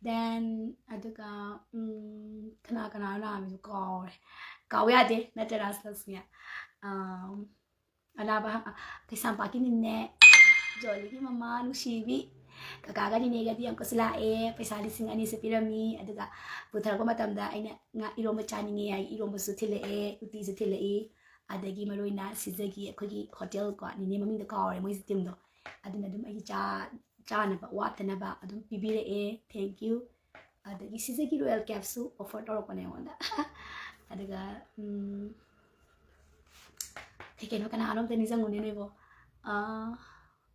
Then ꯑꯗꯨꯒ ꯎꯝ, ꯀꯅꯥ ꯀꯅꯥꯅꯣ ꯂꯥꯛꯑꯝꯃꯤꯗꯣ ꯀꯥꯎꯔꯦ꯫ ꯀꯥꯎ ꯌꯥꯗꯦ ꯅꯠꯇ꯭ꯔꯥ ꯔꯥꯖꯂꯛꯁꯃꯤ? ꯑꯝ, ꯑꯅꯥꯕ ꯍ-, ꯀꯩꯁꯥꯝꯄꯥꯠꯀꯤꯅꯤꯅꯦ, ꯖꯣꯂꯤꯒꯤ ꯃꯃꯥ ꯅꯨꯡꯁꯤꯕꯤ꯫ ꯀꯀꯥꯒ ꯅꯤꯅꯦꯒꯗꯤ ꯑꯃꯨꯛꯀꯁꯨ ꯂꯥꯛꯑꯦ, ꯄꯩꯁꯥ ꯂꯤꯁꯤꯡ ꯑꯅꯤꯁꯨ ꯄꯤꯔꯝꯃꯤ꯫ ꯑꯗꯨꯒ ꯄꯨꯊꯔꯛꯄ ꯃꯇꯝꯗ ꯑꯩꯅ ꯉꯥ ꯏꯔꯣꯝꯕ ꯆꯥꯅꯤꯡꯉꯦ ꯍꯥꯏ, ꯏꯔꯣꯝꯕꯁꯨ ꯊꯤꯜꯂꯛꯑꯦ, ꯎꯇꯤꯁꯨ ꯊꯤꯜꯂꯛꯏ꯫ ꯑꯗꯒꯤ ꯃꯔꯨ ꯑꯣꯏꯅ ꯁꯤꯖꯒꯤ ꯑꯩꯈꯣꯏꯒꯤ ꯍꯣꯇꯦꯜ ꯀꯣ, ꯅꯤꯅꯦ ꯃꯃꯤꯡꯗꯣ ꯀꯥꯎꯔꯦ, ꯃꯣꯏꯒꯤ ꯇꯤꯝꯗꯣ, ꯑꯗꯨꯅ ꯑꯗꯨꯝ ꯑꯩꯒꯤ ꯆꯥ-, ꯆꯥꯅꯕ ꯋꯥꯠꯇꯅꯕ ꯑꯗꯨꯝ ꯄꯤꯕꯤꯔꯛꯑꯦ꯫ Thank you꯫ ꯑꯗꯒꯤ ꯁꯤꯖꯒꯤ ꯔꯣꯌꯦꯜ ꯀꯦꯞꯁꯨ offer ꯇꯧꯔꯛꯄꯅꯦ ꯑꯩꯉꯣꯟꯗ꯫ ꯑꯗꯨꯒ ꯎꯝ, ꯀꯩ ꯀꯩꯅꯣ, ꯀꯅꯥꯅꯣ ꯑꯝꯇ ꯅꯤꯡꯁꯤꯡꯉꯨꯅꯦ ꯅꯣꯏꯕꯣ꯫ ꯑꯥ,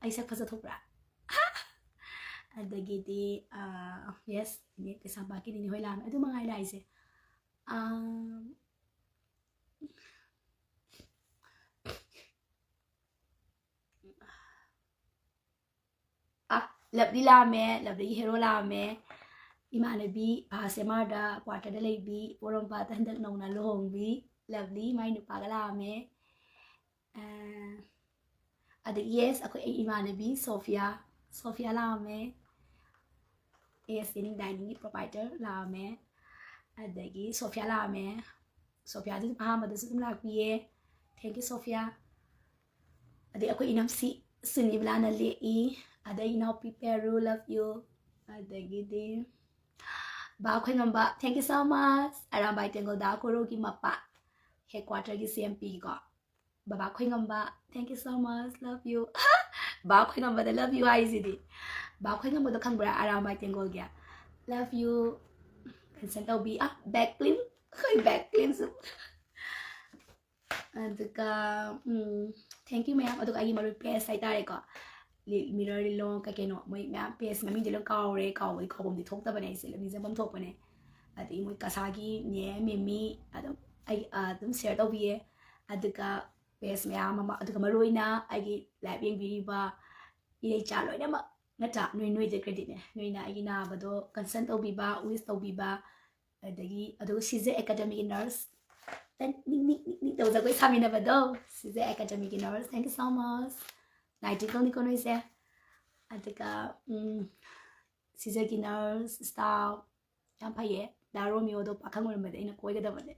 ꯑꯩ ꯁꯛ ꯐꯖꯊꯣꯛꯄ꯭ꯔꯥ? ꯑꯗꯒꯤꯗꯤ ꯌꯦꯁ, ꯀꯩꯁꯥꯝꯄꯥꯠꯀꯤ ꯅꯤꯅꯦ ꯍꯣꯏ ꯂꯥꯛꯑꯝꯃꯦ, ꯑꯗꯨ ꯃꯉꯥꯏ ꯂꯥꯛꯏꯁꯦ꯫ ꯑꯥ, ꯑꯥ, ꯂꯞꯂꯤ ꯂꯥꯛꯑꯝꯃꯦ, ꯂꯞꯂꯤꯒꯤ ꯍꯦꯔꯣ ꯂꯥꯛꯑꯝꯃꯦ, ꯏꯃꯥꯟꯅꯕꯤ ꯚꯥꯁ ꯑꯦꯝ ꯑꯥꯔꯗ ꯀ꯭ꯋꯥꯇꯔꯗ ꯂꯩꯕꯤ ꯄꯣꯔꯣꯝꯄꯥꯠꯇ ꯍꯟꯗꯛ ꯅꯧꯅ ꯂꯨꯍꯣꯡꯕꯤ ꯂꯞꯂꯤ, ꯃꯥꯏ ꯅꯨꯄꯥꯒ ꯂꯥꯛꯑꯝꯃꯦ꯫ ꯑꯥ, ꯑꯗꯒꯤ ꯌꯦꯁ, ꯑꯩꯈꯣꯏ ꯑꯩ ꯏꯃꯥꯟꯅꯕꯤ ꯁꯣꯐꯤꯌꯥ, ꯁꯣꯐꯤꯌꯥ ꯂꯥꯛꯑꯝꯃꯦ, ꯑꯦ ꯑꯦꯁ ꯂꯤꯅꯤꯡ ꯗꯥꯏꯅꯤꯡꯒꯤ ꯄ꯭ꯔꯣꯄꯥꯏꯇꯔ ꯂꯥꯛꯑꯝꯃꯦ꯫ ꯑꯗꯒꯤ ꯁꯣꯐꯤꯌꯥ ꯂꯥꯛꯑꯝꯃꯦ꯫ ꯁꯣꯐꯤꯌꯥꯗꯨ ꯑꯗꯨꯝ ꯑꯍꯥꯟꯕꯗꯁꯨ ꯑꯗꯨꯝ ꯂꯥꯛꯄꯤꯌꯦ꯫ Thank you Sophia. ꯑꯗꯩ ꯑꯩꯈꯣꯏ ꯏꯅꯝꯁꯤ ꯁꯨꯅꯤꯕꯂꯥꯅ ꯂꯦꯛꯏ꯫ ꯑꯗꯩ ꯏꯅꯥꯎꯄꯤ ꯄꯦꯔꯨ, love you꯫ ꯑꯗꯒꯤꯗꯤ ꯕꯥ ꯈꯣꯏꯉꯝꯕ, thank you so much꯫ Arambai ꯇꯦꯡꯒꯣꯜꯗ ꯀꯣꯔꯣꯒꯤ ꯃꯄꯥ, ꯍꯦꯗ ꯀ꯭ꯋꯥꯇꯔꯒꯤ ꯁꯤ ꯑꯦꯝ ꯄꯤꯒꯤꯀꯣ꯫ ꯕꯕꯥ ꯈꯣꯏꯉꯝꯕ, thank you so much, love you꯫ ꯕꯥ ꯈꯣꯏꯉꯝꯕꯗ love you ꯍꯥꯏꯁꯤꯗꯤ꯫ ꯕꯥ ꯈꯣꯏꯉꯝꯕꯗꯣ ꯈꯪꯕ꯭ꯔꯥ? ꯑꯔꯥꯝꯕꯥꯏ ꯇꯦꯡꯒꯣꯜꯒꯤ꯫ Love you꯫ Mention ꯇꯧꯕꯤ꯫ ꯑ, ꯕꯦꯛ ꯀ꯭ꯂꯤꯝ꯫ ꯑꯩꯈꯣꯏ ꯕꯦꯛ ꯀ꯭ꯂꯤꯝꯁꯨ꯫ ꯑꯗꯨꯒ ꯎꯝ, Thank you ꯃꯌꯥꯝ꯫ ꯑꯗꯨꯒ ꯑꯩꯒꯤ ꯃꯔꯨꯞ ꯄꯦꯖ ꯍꯥꯏꯇꯥꯔꯦꯀꯣ, ꯃꯤꯔꯔ ꯂꯤꯂꯣꯡ ꯀꯩ ꯀꯩꯅꯣ, ꯃꯣꯏ ꯃꯌꯥꯝ ꯄꯦꯖ ꯃꯃꯤꯡꯗꯤ ꯂꯣꯏ ꯀꯥꯎꯔꯦ, ꯀꯥꯎꯕꯗꯤ ꯀꯥꯎꯐꯝꯗꯤ ꯊꯣꯛꯇꯕꯅꯦ, ꯑꯩꯁꯦ ꯂꯣꯏ ꯅꯤꯡꯁꯤꯡꯐꯝ ꯊꯣꯛꯄꯅꯦ꯫ ꯑꯗꯒꯤ ꯃꯣꯏ ꯀꯁꯥꯒꯤ ꯅꯦ ꯃꯦꯃꯤ ꯑꯗꯨꯝ ꯑꯩ ꯑꯗꯨꯝ ꯁꯤꯌꯔ ꯇꯧꯕꯤꯌꯦ꯫ ꯑꯗꯨꯒ ꯄꯦꯖ ꯃꯌꯥꯝ ꯑꯃ, ꯑꯗꯨꯒ ꯃꯔꯨ ꯑꯣꯏꯅ ꯑꯩꯒꯤ ꯂꯥꯏꯚ ꯌꯦꯡꯕꯤꯔꯤꯕ ꯏꯔꯩꯆꯥ ꯂꯣꯏꯅꯃꯛ, ꯅꯠꯇ꯭ꯔꯥ? ꯅꯣꯏ ꯅꯣꯏꯗ ꯀ꯭ꯔꯦꯗꯤꯠꯅꯦ, ꯅꯣꯏꯅ ꯑꯩꯒꯤ ꯅꯥꯕꯗꯣ ꯀꯟꯁꯔꯟ ꯇꯧꯕꯤꯕ, ꯋꯤꯁ ꯇꯧꯕꯤꯕ꯫ ꯑꯗꯒꯤ ꯑꯗꯨꯒ ꯁꯤꯖꯦ ꯑꯦꯀꯥꯗꯃꯤꯒꯤ ꯅꯔꯁ, ꯅꯤꯛ ꯅꯤꯛ ꯅꯤꯛ ꯅꯤꯛ ꯇꯧ ꯖꯒꯣꯏ ꯁꯥꯃꯤꯟꯅꯕꯗꯣ, ꯁꯤꯖꯦ ꯑꯦꯀꯥꯗꯃꯤꯒꯤ nurse, thank you so much꯫ ꯅꯥꯏꯇꯤꯀꯜꯅꯤꯀꯣ ꯅꯣꯏꯁꯦ꯫ ꯑꯗꯨꯒ ꯎꯝ, ꯁꯤꯖꯒꯤ ꯅꯔꯁ ꯁ꯭ꯇꯥꯐ ꯌꯥꯝ ꯐꯩꯌꯦ꯫ ꯗꯥ ꯔꯣꯃꯤꯌꯣꯗꯣ ꯄꯥꯈꯪ ꯑꯣꯏꯔꯝꯕꯗꯤ ꯑꯩꯅ ꯀꯣꯏꯒꯗꯕꯅꯦ꯫